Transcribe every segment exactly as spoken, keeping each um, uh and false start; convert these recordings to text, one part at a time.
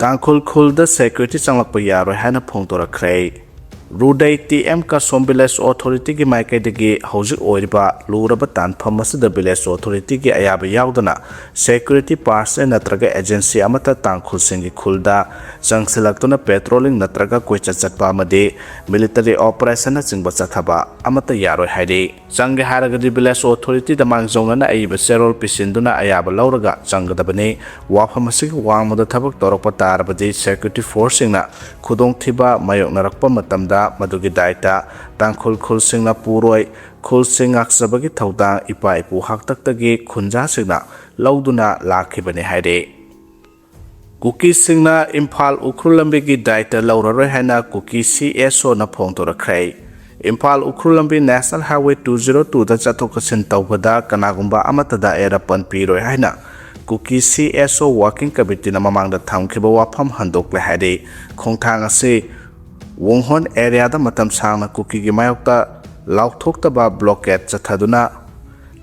ꯇꯥꯡꯈꯨꯜ ꯈꯨꯜꯗ ꯁꯦꯀ꯭ꯌꯨꯔꯤꯇꯤ ꯆꯪꯂꯛꯄ ꯌꯥꯔꯣꯏ ꯍꯥꯏꯅ ꯐꯣꯡꯗꯣꯔꯛꯈ꯭ꯔꯦ꯫ ꯔꯨꯗꯩ ꯇꯤ ꯑꯦꯝ ꯀꯥꯁꯣꯝ ꯚꯤꯂꯦꯖ ꯑꯣꯊꯣꯔꯤꯇꯤꯒꯤ ꯃꯥꯏꯀꯩꯗꯒꯤ ꯍꯧꯖꯤꯛ ꯑꯣꯏꯔꯤꯕ ꯂꯨꯔꯕ ꯇꯥꯟꯐꯝ ꯑꯁꯤꯗ ꯚꯤꯂꯦꯖ ꯑꯣꯊꯣꯔꯤꯇꯤꯒꯤ ꯑꯌꯥꯕ ꯌꯥꯎꯗꯅ ꯁꯦꯀ꯭ꯌꯨꯔꯤꯇꯤ ꯄꯥꯔꯁꯟ ꯅꯠꯇ꯭ꯔꯒ ꯑꯦꯖꯦꯟꯁꯤ ꯑꯃꯠꯇ ꯇꯥꯡꯈꯨꯜꯁꯤꯡꯒꯤ ꯈꯨꯜꯗ ꯆꯪꯁꯤꯜꯂꯛꯇꯨꯅ ꯄꯦꯇ꯭ꯔꯣꯂꯤꯡ ꯅꯠꯇ꯭ꯔꯒ ꯀꯣꯏꯆꯠ ꯆꯠꯄ ꯑꯃꯗꯤ ꯃꯤꯂꯤꯇꯔꯤ ꯑꯣꯄꯔꯦꯁꯟꯅꯆꯤꯡꯕ ꯆꯠꯊꯕ ꯑꯃꯠꯇ ꯌꯥꯔꯣꯏ ꯍꯥꯏꯔꯤ꯫ ꯆꯪꯒꯦ ꯍꯥꯏꯔꯒꯗꯤ ꯚꯤꯂꯦꯖ ꯑꯣꯊꯣꯔꯤꯇꯤꯗ ꯃꯥꯡꯖꯧꯅꯅ ꯑꯏꯕ ꯆꯦꯔꯣꯜ ꯄꯤꯁꯤꯟꯗꯨꯅ ꯑꯌꯥꯕ ꯂꯧꯔꯒ ꯆꯪꯒꯗꯕꯅꯤ꯫ ꯋꯥꯐꯝ ꯑꯁꯤꯒꯤ ꯋꯥꯡꯃꯗ ꯊꯕꯛ ꯇꯧꯔꯛꯄ ꯇꯥꯔꯕꯗꯤ ꯁꯦꯀ꯭ꯌꯨꯔꯤꯇꯤ ꯐꯣꯔꯁꯁꯤꯡꯅ ꯈꯨꯗꯣꯡꯊꯤꯕ ꯃꯥꯌꯣꯛꯅꯔꯛꯄ ꯃꯇꯝꯗ ꯃꯗꯨꯒꯤ ꯗꯥꯏꯇ ꯇꯥꯡꯈꯨꯜ ꯈꯨꯜꯁꯤꯡꯅ ꯄꯨꯔꯣꯏ꯫ ꯈꯨꯜꯁꯤꯡ ꯉꯥꯛꯆꯕꯒꯤ ꯊꯧꯗꯥꯡ ꯏꯄꯥ ꯏꯄꯨ ꯍꯥꯛꯇꯛꯇꯒꯤ ꯈꯨꯟꯖꯥꯁꯤꯡꯅ ꯂꯧꯗꯨꯅ ꯂꯥꯛꯈꯤꯕꯅꯤ ꯍꯥꯏꯔꯤ꯫ ꯀꯨꯀꯤꯁꯤꯡꯅ ꯏꯝꯐꯥꯜ ꯎꯈ꯭ꯔꯨꯜ ꯂꯝꯕꯤꯒꯤ ꯗꯥꯏꯇ ꯂꯧꯔꯔꯣꯏ ꯍꯥꯏꯅ ꯀꯨꯀꯤ ꯁꯤ ꯑꯦꯁ ꯑꯣꯅ ꯐꯣꯡꯗꯣꯔꯛꯈ꯭ꯔꯦ꯫ ꯏꯝꯐꯥꯜ ꯎꯈ꯭ꯔꯨꯜ ꯂꯝꯕꯤ ꯅꯦꯁꯅꯦꯜ ꯍꯥꯏꯋꯦ ꯇꯨ ꯖꯤꯔꯣ ꯇꯨꯗ ꯆꯠꯊꯣꯛ ꯆꯠꯁꯤꯟ ꯇꯧꯕꯗ ꯀꯅꯥꯒꯨꯝꯕ ꯑꯃꯠꯇꯗ ꯑꯦꯔꯄꯟ ꯄꯤꯔꯣꯏ ꯍꯥꯏꯅ ꯀꯨꯀꯤ ꯁꯤ ꯑꯦꯁ ꯑꯣ ꯋꯥꯔꯀꯤꯡ ꯀꯃꯤꯇꯤꯅ ꯃꯃꯥꯡꯗ ꯊꯝꯈꯤꯕ ꯋꯥꯐꯝ ꯍꯟꯗꯣꯛꯂꯦ ꯍꯥꯏꯔꯤ꯫ ꯈꯣꯡꯊꯥꯡ ꯑꯁꯤ ꯋꯣꯡꯍꯣꯟ ꯑꯦꯔꯤꯌꯥꯗ ꯃꯇꯝ ꯁꯥꯡꯅ ꯀꯨꯀꯤꯒꯤ ꯃꯥꯌꯣꯛꯇ ꯂꯥꯎꯊꯣꯛꯇꯕ ꯕ꯭ꯂꯣꯀꯦꯠ ꯆꯠꯊꯗꯨꯅ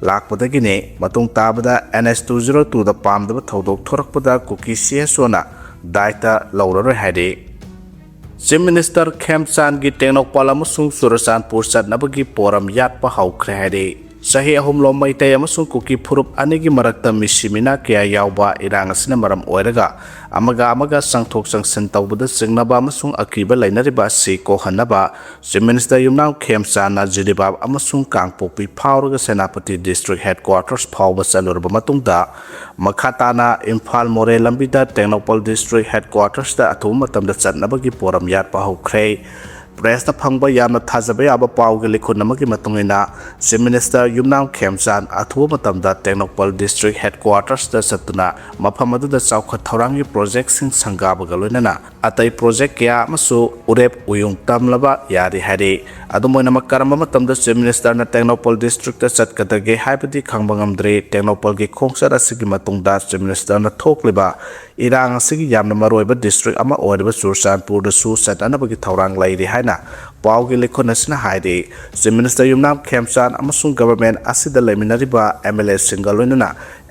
ꯂꯥꯛꯄꯗꯒꯤꯅꯤ꯫ ꯃꯇꯨꯡ ꯇꯥꯕꯗ ꯑꯦꯟ ꯑꯦꯁ ꯇꯨ ꯖꯤꯔꯣ ꯇꯨꯗ ꯄꯥꯝꯗꯕ ꯊꯧꯗꯣꯛ ꯊꯣꯔꯛꯄꯗ ꯀꯨꯀꯤ ꯁꯤ ꯑꯦꯁ ꯑꯣꯅ ꯗꯥꯏꯇ ꯂꯧꯔꯔꯣꯏ ꯍꯥꯏꯔꯤ꯫ ꯆꯤꯐ ꯃꯤꯅꯤꯁꯇꯔ ꯈꯦꯝꯆꯥꯟꯒꯤ ꯇꯦꯡꯅꯧꯄꯥꯜ ꯑꯃꯁꯨꯡ ꯆꯨꯔꯆꯥꯟꯄꯨꯔ ꯆꯠꯅꯕꯒꯤ ꯄꯣꯔꯝ ꯌꯥꯠꯄ ꯍꯧꯈ꯭ꯔꯦ ꯍꯥꯏꯔꯤ꯫ ꯆꯍꯤ ꯑꯍꯨꯝꯂꯣꯝ ꯃꯩꯇꯩ ꯑꯃꯁꯨꯡ ꯀꯨꯀꯤ ꯐꯨꯔꯨꯞ ꯑꯅꯤꯒꯤ ꯃꯔꯛꯇ ꯃꯤꯁꯤ ꯃꯤꯅꯥ ꯀꯌꯥ ꯌꯥꯎꯕ ꯏꯔꯥꯡ ꯑꯁꯤꯅ ꯃꯔꯝ ꯑꯣꯏꯔꯒ ꯑꯃꯒ ꯑꯃꯒ ꯆꯪꯊꯣꯛ ꯆꯪꯁꯤꯟ ꯇꯧꯕꯗ ꯆꯤꯡꯅꯕ ꯑꯃꯁꯨꯡ ꯑꯀꯤꯕ ꯂꯩꯅꯔꯤꯕ ꯑꯁꯤ ꯀꯣꯛꯍꯟꯅꯕ ꯆꯤꯐ ꯃꯤꯅꯤꯁꯇꯔ ꯌꯨꯝꯅꯥꯝ ꯈꯦꯝꯆꯥꯟꯅ ꯖꯤꯔꯤꯕꯥꯝ ꯑꯃꯁꯨꯡ ꯀꯥꯡꯄꯣꯛꯄꯤ ꯐꯥꯎꯔꯒ ꯁꯦꯅꯥꯄꯇꯤ ꯗꯤꯁꯇ꯭ꯔꯤꯛ ꯍꯦꯗꯀ꯭ꯋꯥꯇꯔꯁ ꯐꯥꯎꯕ ꯆꯠꯂꯨꯔꯕ ꯃꯇꯨꯡꯗ ꯃꯈꯥ ꯇꯥꯅ ꯏꯝꯐꯥꯜ ꯃꯣꯔꯦ ꯂꯝꯕꯤꯗ ꯇꯦꯡꯅꯧꯄꯜ ꯗꯤꯁꯇ꯭ꯔꯤꯛ ꯍꯦꯗꯀ꯭ꯋꯥꯇꯔꯁꯇ ꯑꯊꯨꯕ ꯃꯇꯝꯗ ꯆꯠꯅꯕꯒꯤ ꯄꯣꯔꯝ ꯌꯥꯠꯄ ꯍꯧꯈ꯭ꯔꯦ꯫ ꯄ꯭ꯔꯦꯁꯅ ꯐꯪꯕ ꯌꯥꯝꯅ ꯊꯥꯖꯕ ꯌꯥꯕ ꯄꯥꯎꯒꯤ ꯂꯤꯈꯨꯟ ꯑꯃꯒꯤ ꯃꯇꯨꯡ ꯏꯟꯅ, ꯆꯤꯐ ꯃꯤꯅꯤꯁꯇꯔ ꯌꯨꯝꯅꯥꯝ ꯈꯦꯝꯆꯥꯟ ꯑꯊꯨꯕ ꯃꯇꯝꯗ ꯇꯦꯡꯅꯧꯄꯜ ꯗꯤꯁꯇ꯭ꯔꯤꯛ ꯍꯦꯗꯀ꯭ꯋꯥꯇꯔꯁꯇ ꯆꯠꯇꯨꯅ ꯃꯐꯝ ꯑꯗꯨꯗ ꯆꯥꯎꯈꯠ ꯊꯧꯔꯥꯡꯒꯤ ꯄ꯭ꯔꯣꯖꯦꯛꯁꯤꯡ ꯁꯪꯒꯥꯕꯒ ꯂꯣꯏꯅꯅ ꯑꯇꯩ ꯄ꯭ꯔꯣꯖꯦꯛ ꯀꯌꯥ ꯑꯃꯁꯨ ꯎꯔꯦꯞ ꯎꯌꯨꯡ ꯇꯝꯂꯕ ꯌꯥꯔꯤ ꯍꯥꯏꯔꯤ꯫ ꯑꯗꯨꯝ ꯑꯣꯏꯅꯃꯛ, ꯀꯔꯝꯕ ꯃꯇꯝꯗ ꯆꯤꯐ ꯃꯤꯅꯤꯁꯇꯔꯅ ꯇꯦꯡꯅꯧꯄꯜ ꯗꯤꯁꯇ꯭ꯔꯤꯛꯇ ꯆꯠꯀꯗꯒꯦ ꯍꯥꯏꯕꯗꯤ ꯈꯪꯕ ꯉꯝꯗ꯭ꯔꯤ꯫ ꯇꯦꯡꯅꯧꯄꯜꯒꯤ ꯈꯣꯡꯆꯠ ꯑꯁꯤꯒꯤ ꯃꯇꯨꯡꯗ ꯆꯤꯐ ꯃꯤꯅꯤꯁꯇꯔꯅ ꯊꯣꯛꯂꯤꯕ ꯏꯔꯥꯡ ꯑꯁꯤꯒꯤ ꯌꯥꯝꯅ ꯃꯔꯨꯑꯣꯏꯕ ꯗꯤꯁꯇ꯭ꯔꯤꯛ ꯑꯃ ꯑꯣꯏꯔꯤꯕ ꯆꯨꯔꯆꯥꯟꯄꯨꯔꯗꯁꯨ ꯆꯠꯅꯅꯕꯒꯤ ꯊꯧꯔꯥꯡ ꯂꯩꯔꯤ ꯍꯥꯏꯅ ꯄꯥꯎꯒꯤ ꯂꯤꯈꯨꯟ ꯑꯁꯤꯅ ꯍꯥꯏꯔꯤ꯫ ꯆꯤꯐ ꯃꯤꯅꯤꯁꯇꯔ ꯌꯨꯝꯅꯥꯝ ꯈꯦꯝꯆꯥꯟ ꯑꯃꯁꯨꯡ ꯒꯚꯔꯟꯃꯦꯟꯠ ꯑꯁꯤꯗ ꯂꯩꯃꯤꯟꯅꯔꯤꯕ ꯑꯦꯝ ꯑꯦꯜ ꯑꯦꯁꯤꯡꯒ ꯂꯣꯏꯅꯅ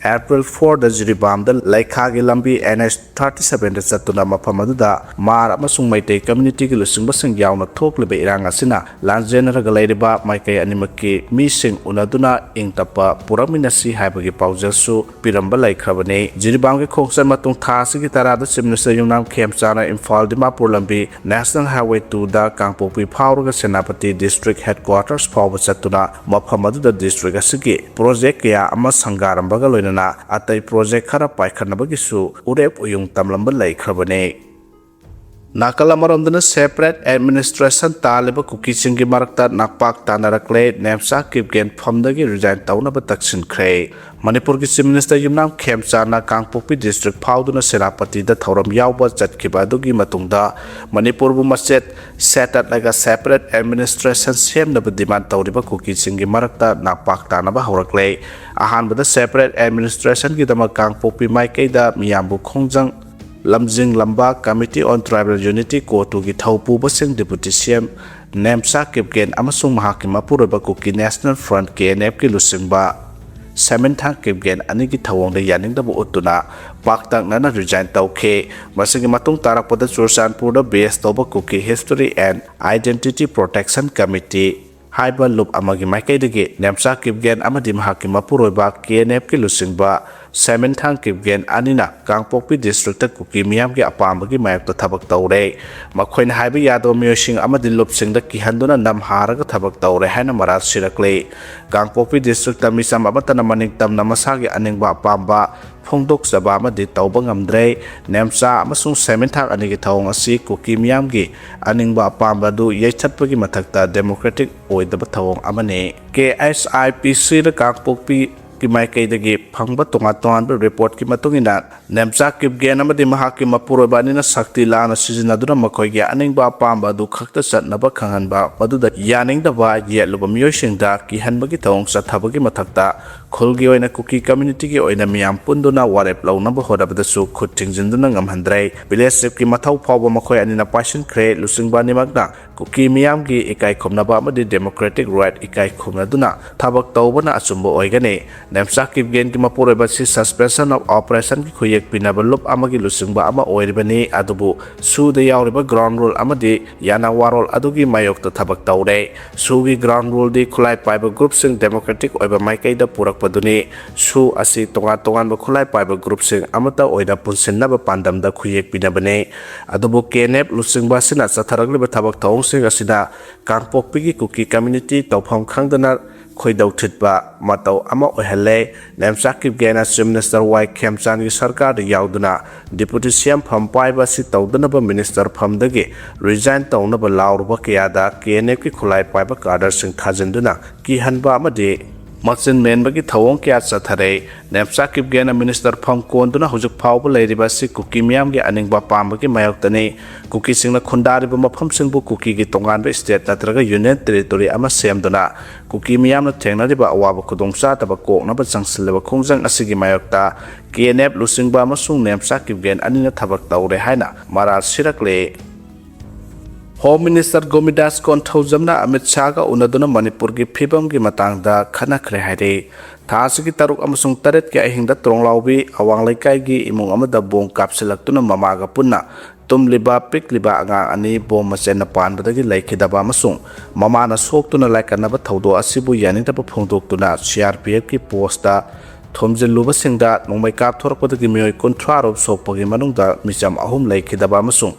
ꯑꯦꯄ꯭ꯔꯤꯜ ꯐꯣꯔꯗ ꯖꯤꯔꯤꯕꯥꯝꯗ ꯂꯩꯈꯥꯒꯤ ꯂꯝꯕꯤ ꯑꯦꯟ ꯑꯩꯆ ꯊꯥꯔꯇꯤ ꯁꯚꯦꯟꯗ ꯆꯠꯇꯨꯅ ꯃꯐꯝ ꯑꯗꯨꯗ ꯃꯥꯔ ꯑꯃꯁꯨꯡ ꯃꯩꯇꯩ ꯀꯝꯃ꯭ꯌꯨꯅꯤꯇꯤꯒꯤ ꯂꯨꯆꯤꯡꯕꯁꯤꯡ ꯌꯥꯎꯅ ꯊꯣꯛꯂꯤꯕ ꯏꯔꯥꯡ ꯑꯁꯤꯅ ꯂꯥꯟꯖꯦꯟꯅꯔꯒ ꯂꯩꯔꯤꯕ ꯃꯥꯏꯀꯩ ꯑꯅꯤꯃꯛꯀꯤ ꯃꯤꯁꯤꯡ ꯎꯅꯗꯨꯅ ꯏꯪ ꯇꯞꯄ ꯄꯨꯔꯛꯃꯤꯟꯅꯁꯤ ꯍꯥꯏꯕꯒꯤ ꯄꯥꯎꯖꯦꯜꯁꯨ ꯄꯤꯔꯝꯕ ꯂꯩꯈ꯭ꯔꯕꯅꯤ꯫ ꯖꯤꯔꯤꯕꯥꯝꯒꯤ ꯈꯣꯡꯆꯠ ꯃꯇꯨꯡ ꯊꯥ ꯑꯁꯤꯒꯤ ꯇꯔꯥꯗ Chief Minister ꯌꯨꯝꯅꯥꯝ ꯈꯦꯝꯆꯥꯅ ꯏꯝꯐꯥꯜ ꯗꯤꯃꯥꯄꯨꯔ ꯂꯝꯕꯤ National Highway ꯇꯨꯗ ꯀꯥꯡꯄꯣꯛꯄꯤ ꯐꯥꯎꯔꯒ ꯁꯦꯅꯥꯄꯇꯤ District Headquarters ꯐꯥꯎꯕ ꯆꯠꯇꯨꯅ ꯃꯐꯝ ꯑꯗꯨꯗ district ꯑꯁꯤꯒꯤ project ꯀꯌꯥ ꯑꯃ ꯁꯪꯒꯥꯔꯝꯕꯒ ꯂꯣꯏꯅꯅ ꯑꯇꯩ project ꯈꯔ ꯄꯥꯏꯈꯠꯅꯕꯒꯤꯁꯨ ꯎꯔꯦꯞ ꯎꯌꯨꯡ ꯇꯝꯂꯝꯕ ꯂꯩꯈ꯭ꯔꯕꯅꯤ꯫ ꯅꯥꯀꯜ ꯑꯃꯔꯣꯝꯗꯅ separate administration ꯇꯥꯜꯂꯤꯕ ꯀꯨꯀꯤꯁꯤꯡꯒꯤ ꯃꯔꯛꯇ ꯅꯥꯛꯄꯥꯛ ꯇꯥꯅꯔꯛꯂꯦ꯫ ꯅꯦꯝꯆꯥ ꯀꯤꯞꯒꯦꯟ ꯐꯝꯗꯒꯤ resign ꯇꯧꯅꯕ ꯇꯛꯁꯤꯟꯈ꯭ꯔꯦ꯫ ꯃꯅꯤꯄꯨꯔꯒꯤ Chief Minister ꯌꯨꯝꯅꯥꯝ ꯈꯦꯝꯆꯥꯟꯅ ꯀꯥꯡꯄꯣꯛꯄꯤ district ꯐꯥꯎꯗꯨꯅ ꯁꯦꯅꯥꯄꯇꯤꯗ ꯊꯧꯔꯝ ꯌꯥꯎꯕ ꯆꯠꯈꯤꯕ ꯑꯗꯨꯒꯤ ꯃꯇꯨꯡꯗ ꯃꯅꯤꯄꯨꯔꯕꯨ ꯃꯆꯦꯠ ꯁꯦꯠꯇꯠꯂꯒ separate administration ꯁꯦꯝꯅꯕ demand ꯇꯧꯔꯤꯕ ꯀꯨꯀꯤꯁꯤꯡꯒꯤ ꯃꯔꯛꯇ ꯅꯥꯛꯄꯥꯛ ꯇꯥꯅꯕ ꯍꯧꯔꯛꯂꯦ꯫ ꯑꯍꯥꯟꯕꯗ separate administrationꯒꯤꯗꯃꯛ ꯀꯥꯡꯄꯣꯛꯄꯤ ꯃꯥꯏꯀꯩꯗ ꯃꯤꯌꯥꯝꯕꯨ ꯈꯣꯡꯖꯪ ꯂꯝꯖꯤꯡꯂꯝꯕ Committee on Tribal Unity, CoTUꯒꯤ ꯊꯧꯄꯨꯕꯁꯤꯡ Deputy C M Nemcha Kipgen ꯑꯃꯁꯨꯡ ꯃꯍꯥꯛꯀꯤ ꯃꯄꯨꯔꯣꯏꯕ ꯀꯨꯀꯤ National Front, K N Fꯀꯤ ꯂꯨꯆꯤꯡꯕ ꯁꯦꯃꯤꯟꯊꯥꯡ ꯀꯤꯞꯒꯦꯟ ꯑꯅꯤꯒꯤ ꯊꯧꯑꯣꯡꯗ ꯌꯥꯅꯤꯡꯗꯕ ꯎꯠꯇꯨꯅ ꯄꯥꯛꯇꯛꯅꯅ resign ꯇꯧꯈꯤ꯫ ꯃꯁꯤꯒꯤ ꯃꯇꯨꯡ ꯇꯥꯔꯛꯄꯗ ꯆꯨꯔꯆꯥꯟꯄꯨꯔꯗ base ꯇꯧꯕ Kuki History and Identity Protection Committee ꯍꯥꯏꯕ ꯂꯨꯞ ꯑꯃꯒꯤ ꯃꯥꯏꯀꯩꯗꯒꯤ ꯅꯦꯝꯆꯥ ꯀꯤꯞꯒꯦꯟ ꯑꯃꯗꯤ ꯃꯍꯥꯛꯀꯤ ꯃꯄꯨꯔꯣꯏꯕ K N Fꯀꯤ ꯂꯨꯆꯤꯡꯕ ꯁꯦꯃꯤꯟꯊꯥꯡ ꯀꯤꯞꯒꯦꯟ ꯑꯅꯤꯅ ꯀꯥꯡꯄꯣꯛꯄꯤ districtꯇ ꯀꯨꯀꯤ ꯃꯤꯌꯥꯝꯒꯤ ꯑꯄꯥꯝꯕꯒꯤ ꯃꯥꯌꯣꯛꯇ ꯊꯕꯛ ꯇꯧꯔꯦ꯫ ꯃꯈꯣꯏꯅ ꯍꯥꯏꯕ ꯌꯥꯗꯕ ꯃꯤꯑꯣꯏꯁꯤꯡ ꯑꯃꯗꯤ ꯂꯨꯞꯁꯤꯡꯗ ꯀꯤꯍꯟꯗꯨꯅ ꯅꯝꯍꯥꯔꯒ ꯊꯕꯛ ꯇꯧꯔꯦ ꯍꯥꯏꯅ ꯃꯔꯥꯜ ꯁꯤꯔꯛꯂꯦ꯫ ꯀꯥꯡꯄꯣꯛꯄꯤ districtꯇ ꯃꯤꯆꯝ ꯑꯃꯠꯇꯅ ꯃꯅꯤꯡ ꯇꯝꯅ ꯃꯁꯥꯒꯤ ꯑꯅꯤꯡꯕ ꯑꯄꯥꯝꯕ ꯐꯣꯡꯗꯣꯛꯆꯕ ꯑꯃꯗꯤ ꯇꯧꯕ ꯉꯝꯗ꯭ꯔꯦ꯫ ꯅꯦꯝꯆꯥ ꯑꯃꯁꯨꯡ ꯁꯦꯃꯤꯟꯊꯥꯡ ꯑꯅꯤꯒꯤ ꯊꯧꯑꯣꯡ ꯑꯁꯤ ꯀꯨꯀꯤ ꯃꯤꯌꯥꯝꯒꯤ ꯑꯅꯤꯡꯕ ꯑꯄꯥꯝꯕ ꯑꯗꯨ ꯌꯩꯊꯠꯄꯒꯤ ꯃꯊꯛꯇ democratic ꯑꯣꯏꯗꯕ ꯊꯧꯑꯣꯡ ꯑꯃꯅꯤ꯫ K H I P Cꯗ ꯀꯥꯡꯄꯣꯛꯄꯤꯒꯤ ꯃꯥꯏꯀꯩꯗꯒꯤ ꯐꯪꯕ ꯇꯣꯉꯥꯟ ꯇꯣꯉꯥꯟꯕ reportꯀꯤ ꯃꯇꯨꯡ ꯏꯟꯅ, ꯅꯦꯝꯆꯥ ꯀꯤꯞꯒꯦꯟ ꯑꯃꯗꯤ ꯃꯍꯥꯛꯀꯤ ꯃꯄꯨꯔꯣꯏꯕ ꯑꯅꯤꯅ ꯁꯛꯇꯤ ꯂꯥꯟꯅ ꯁꯤꯖꯤꯟꯅꯗꯨꯅ ꯃꯈꯣꯏꯒꯤ ꯑꯅꯤꯡꯕ ꯑꯄꯥꯝꯕ ꯑꯗꯨ ꯈꯛꯇ ꯆꯠꯅꯕ ꯈꯪꯍꯟꯕ, ꯃꯗꯨꯗ ꯌꯥꯅꯤꯡꯗꯕ ꯌꯦꯠꯂꯨꯕ ꯃꯤꯑꯣꯏꯁꯤꯡꯗ ꯀꯤꯍꯟꯕꯒꯤ ꯊꯧꯑꯣꯡ ꯆꯠꯊꯕꯒꯤ ꯃꯊꯛꯇ, ꯈꯨꯜꯒꯤ ꯑꯣꯏꯅ ꯀꯨꯀꯤ ꯀꯝꯃ꯭ꯌꯨꯅꯤꯇꯤꯒꯤ ꯑꯣꯏꯅ ꯃꯤꯌꯥꯝ ꯄꯨꯟꯗꯨꯅ ꯋꯥꯔꯦꯞ ꯂꯧꯅꯕ ꯍꯣꯠꯅꯕꯗꯁꯨ ꯈꯨꯠ ꯊꯤꯡꯖꯤꯟꯗꯨꯅ ꯉꯝꯍꯟꯗ꯭ꯔꯦ꯫ ꯚꯤꯂꯦꯖ ꯆꯤꯐꯀꯤ ꯃꯊꯧ ꯐꯥꯎꯕ ꯃꯈꯣꯏ ꯑꯅꯤꯅ ꯄꯥꯏꯁꯤꯟꯈ꯭ꯔꯦ꯫ ꯂꯨꯆꯤꯡꯕ ꯑꯅꯤꯃꯛꯅ ꯀꯨꯀꯤ ꯃꯤꯌꯥꯝꯒꯤ ꯏꯀꯥꯏ ꯈꯨꯝꯅꯕ ꯑꯃꯗꯤ democratic right ꯏꯀꯥꯏ ꯈꯨꯝꯅꯗꯨꯅ ꯊꯕꯛ ꯇꯧꯕꯅ ꯑꯆꯨꯝꯕ ꯑꯣꯏꯒꯅꯤ꯫ ꯅꯦꯝꯆꯥ ꯀꯤꯞꯒꯦꯟꯒꯤ ꯃꯄꯨꯔꯣꯏꯕ ꯑꯁꯤ suspension of operationꯒꯤ ꯈꯨꯌꯦꯛ ꯄꯤꯅꯕ ꯂꯨꯞ ꯑꯃꯒꯤ ꯂꯨꯆꯤꯡꯕ ꯑꯃ ꯑꯣꯏꯔꯤꯕꯅꯤ, ꯑꯗꯨꯕꯨ ꯁꯨꯗ ꯌꯥꯎꯔꯤꯕ ground rule ꯑꯃꯗꯤ ꯌꯥꯅꯋꯥꯔꯣꯜ ꯑꯗꯨꯒꯤ ꯃꯥꯌꯣꯛꯇ ꯊꯕꯛ ꯇꯧꯔꯦ꯫ ꯁꯨꯒꯤ ground ruleꯗꯤ ꯈꯨꯠꯂꯥꯏ ꯄꯥꯏꯕ groupꯁꯤꯡ democratic ꯑꯣꯏꯕ ꯃꯥꯏꯀꯩꯗ ꯄꯨꯔꯛꯄꯗꯨꯅꯤ꯫ ꯁꯨ ꯑꯁꯤ ꯇꯣꯉꯥꯟ ꯇꯣꯉꯥꯟꯕ ꯈꯨꯠꯂꯥꯏ ꯄꯥꯏꯕ groupꯁꯤꯡ ꯑꯃꯠꯇ ꯑꯣꯏꯅ ꯄꯨꯟꯁꯤꯟꯅꯕ ꯄꯥꯟꯗꯝꯗ ꯈꯨꯌꯦꯛ ꯄꯤꯅꯕꯅꯤ꯫ ꯑꯗꯨꯕꯨ ꯀꯦ ꯑꯦꯟ ꯑꯦꯐ ꯂꯨꯆꯤꯡꯕ ꯑꯁꯤꯅ ꯆꯠꯊꯔꯛꯂꯤꯕ ꯊꯕꯛ ꯊꯧꯑꯣꯡꯁꯤꯡ ꯑꯁꯤꯅ ꯀꯥꯡꯄꯣꯛꯄꯤꯒꯤ ꯀꯨꯀꯤ ꯀꯝꯃ꯭ꯌꯨꯅꯤꯇꯤ ꯇꯧꯐꯝ ꯈꯪꯗꯅ ꯈꯣꯏꯗꯧ ꯊꯤꯠꯄ ꯃꯇꯧ ꯑꯃ ꯑꯣꯏꯍꯜꯂꯦ꯫ ꯅꯦꯝꯆꯥ ꯀꯤꯞꯒꯦꯟꯅ Chief Minister ꯋꯥꯏ ꯈꯦꯝꯆꯥꯟꯒꯤ ꯁꯔꯀꯥꯔꯗ ꯌꯥꯎꯗꯨꯅ deputy C M ꯐꯝ ꯄꯥꯏꯕ ꯑꯁꯤ ꯇꯧꯗꯅꯕ minister ꯐꯝꯗꯒꯤ resign ꯇꯧꯅꯕ ꯂꯥꯎꯔꯨꯕ ꯀꯌꯥꯗ ꯀꯦ ꯑꯦꯟ ꯑꯦꯐꯀꯤ ꯈꯨꯠꯂꯥꯏ ꯄꯥꯏꯕ cadreꯁꯤꯡ ꯊꯥꯖꯤꯟꯗꯨꯅ ꯀꯤꯍꯟꯕ ꯑꯃꯗꯤ ꯃꯆꯤꯟ ꯃꯦꯟꯕꯒꯤ ꯊꯧꯑꯣꯡ ꯀꯌꯥ ꯆꯠꯊꯔꯦ꯫ ꯅꯦꯝꯆꯥ ꯀꯤꯞꯒꯦꯟꯅ minister ꯐꯝ ꯀꯣꯟꯗꯨꯅ ꯍꯧꯖꯤꯛ ꯐꯥꯎꯕ ꯂꯩꯔꯤꯕ ꯑꯁꯤ ꯀꯨꯀꯤ ꯃꯤꯌꯥꯝꯒꯤ ꯑꯅꯤꯡꯕ ꯑꯄꯥꯝꯕꯒꯤ ꯃꯥꯌꯣꯛꯇꯅꯤ꯫ ꯀꯨꯀꯤꯁꯤꯡꯅ ꯈꯨꯟꯗꯥꯔꯤꯕ ꯃꯐꯝꯁꯤꯡꯕꯨ ꯀꯨꯀꯤꯒꯤ ꯇꯣꯉꯥꯟꯕ state ꯅꯠꯇ꯭ꯔꯒ union territory ꯑꯃ ꯁꯦꯝꯗꯨꯅ ꯀꯨꯀꯤ ꯃꯤꯌꯥꯝꯅ ꯊꯦꯡꯅꯔꯤꯕ ꯑꯋꯥꯕ ꯈꯨꯗꯣꯡꯆꯥꯗꯕ ꯀꯣꯛꯅꯕ ꯆꯪꯁꯤꯜꯂꯤꯕ ꯈꯣꯡꯖꯪ ꯑꯁꯤꯒꯤ ꯃꯥꯌꯣꯛꯇ ꯀꯦ ꯑꯦꯟ ꯑꯦꯐ ꯂꯨꯆꯤꯡꯕ ꯑꯃꯁꯨꯡ ꯅꯦꯝꯆꯥ ꯀꯤꯞꯒꯦꯟ ꯑꯅꯤꯅ ꯊꯕꯛ ꯇꯧꯔꯦ ꯍꯥꯏꯅ ꯃꯔꯥꯜ ꯁꯤꯔꯛꯂꯦ꯫ Home Minister ꯒꯣꯃꯤꯗꯥꯁ ꯀꯣꯟꯊꯧꯖꯝꯅ ꯑꯃꯤꯠ ꯁꯥꯍꯒ ꯎꯅꯗꯨꯅ ꯃꯅꯤꯄꯨꯔꯒꯤ ꯐꯤꯕꯝꯒꯤ ꯃꯇꯥꯡꯗ ꯈꯟꯅꯈ꯭ꯔꯦ ꯍꯥꯏꯔꯤ꯫ ꯊꯥ ꯑꯁꯤꯒꯤ ꯇꯔꯨꯛ ꯑꯃꯁꯨꯡ ꯇꯔꯦꯠꯀꯤ ꯑꯍꯤꯡꯗ ꯇ꯭ꯔꯣꯡꯂꯥꯎꯕꯤ ꯑꯋꯥꯡ ꯂꯩꯀꯥꯏꯒꯤ ꯏꯃꯨꯡ ꯑꯃꯗ ꯕꯣꯝ ꯀꯥꯞꯁꯤꯜꯂꯛꯇꯨꯅ ꯃꯃꯥꯒ ꯄꯨꯟꯅ ꯇꯨꯝꯂꯤꯕ ꯄꯤꯛꯂꯤꯕ ꯑꯉꯥꯡ ꯑꯅꯤ ꯕꯣꯝ ꯃꯆꯦꯟꯅ ꯄꯥꯟꯕꯗꯒꯤ ꯂꯩꯈꯤꯗꯕ ꯑꯃꯁꯨꯡ ꯃꯃꯥꯅ ꯁꯣꯛꯇꯨꯅ ꯂꯥꯏꯀꯠꯅꯕ ꯊꯧꯗꯣꯛ ꯑꯁꯤꯕꯨ ꯌꯥꯅꯤꯡꯗꯕ ꯐꯣꯡꯗꯣꯛꯇꯨꯅ C R P F ꯀꯤ post ꯇ ꯊꯣꯝꯖꯤꯜꯂꯨꯕꯁꯤꯡꯗ ꯅꯣꯡꯃꯩ ꯀꯥꯞꯊꯣꯔꯛꯄꯗꯒꯤ ꯃꯤꯑꯣꯏ ꯀꯨꯟꯊ꯭ꯔꯥ ꯔꯣꯝ ꯁꯣꯛꯄꯒꯤ ꯃꯅꯨꯡꯗ ꯃꯤꯆꯝ ꯑꯍꯨꯝ ꯂꯩꯈꯤꯗꯕ ꯑꯃꯁꯨꯡ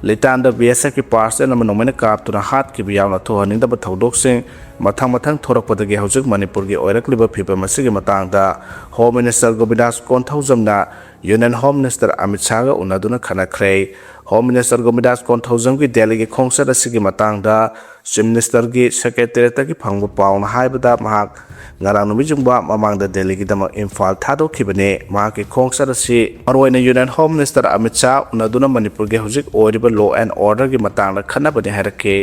ꯂꯤꯇꯥꯟꯗ B S F ꯀꯤ personnel ꯑꯃ ꯅꯣꯡꯃꯩꯅ ꯀꯥꯞꯇꯨꯅ ꯍꯥꯠꯈꯤꯕ ꯌꯥꯎꯅ ꯊꯣꯛꯍꯟꯅꯤꯡꯗꯕ ꯊꯧꯗꯣꯛꯁꯤꯡ ꯃꯊꯪ ꯃꯊꯪ ꯊꯣꯔꯛꯄꯗꯒꯤ ꯍꯧꯖꯤꯛ ꯃꯅꯤꯄꯨꯔꯒꯤ ꯑꯣꯏꯔꯛꯂꯤꯕ ꯐꯤꯕꯝ ꯑꯁꯤꯒꯤ ꯃꯇꯥꯡꯗ Home Minister ꯒꯣꯕꯤꯟꯗꯥꯁ ꯀꯣꯟꯊꯧꯖꯝꯅ Union Home Minister Amit ꯁꯥꯍꯒ ꯎꯅꯗꯨꯅ ꯈꯟꯅꯈ꯭ꯔꯦ꯫ Home Minister ꯒꯣꯕꯤꯟꯗꯥꯁ ꯀꯣꯟꯊꯧꯖꯝꯒꯤ ꯗꯦꯜꯂꯤꯒꯤ ꯈꯣꯡꯆꯠ ꯑꯁꯤꯒꯤ ꯃꯇꯥꯡꯗ Chief Minister ꯒꯤ Secretariat ꯇꯒꯤ ꯐꯪꯕ ꯄꯥꯎꯅ ꯍꯥꯏꯕꯗ, ꯃꯍꯥꯛ ꯉꯔꯥꯡ ꯅꯨꯃꯤꯠ ꯌꯨꯡꯕ ꯃꯃꯥꯡꯗ ꯗꯦꯜꯂꯤꯒꯤꯗꯃꯛ ꯏꯝꯐꯥꯜ ꯊꯥꯗꯣꯛꯈꯤꯕꯅꯤ꯫ ꯃꯍꯥꯛꯀꯤ ꯈꯣꯡꯆꯠ ꯑꯁꯤ ꯃꯔꯨꯑꯣꯏꯅ Union Home Minister Amit Shah ꯎꯅꯗꯨꯅ ꯃꯅꯤꯄꯨꯔꯒꯤ ꯍꯧꯖꯤꯛ ꯑꯣꯏꯔꯤꯕ law and order ꯒꯤ ꯃꯇꯥꯡꯗ ꯈꯟꯅꯕꯅꯤ ꯍꯥꯏꯔꯛꯈꯤ꯫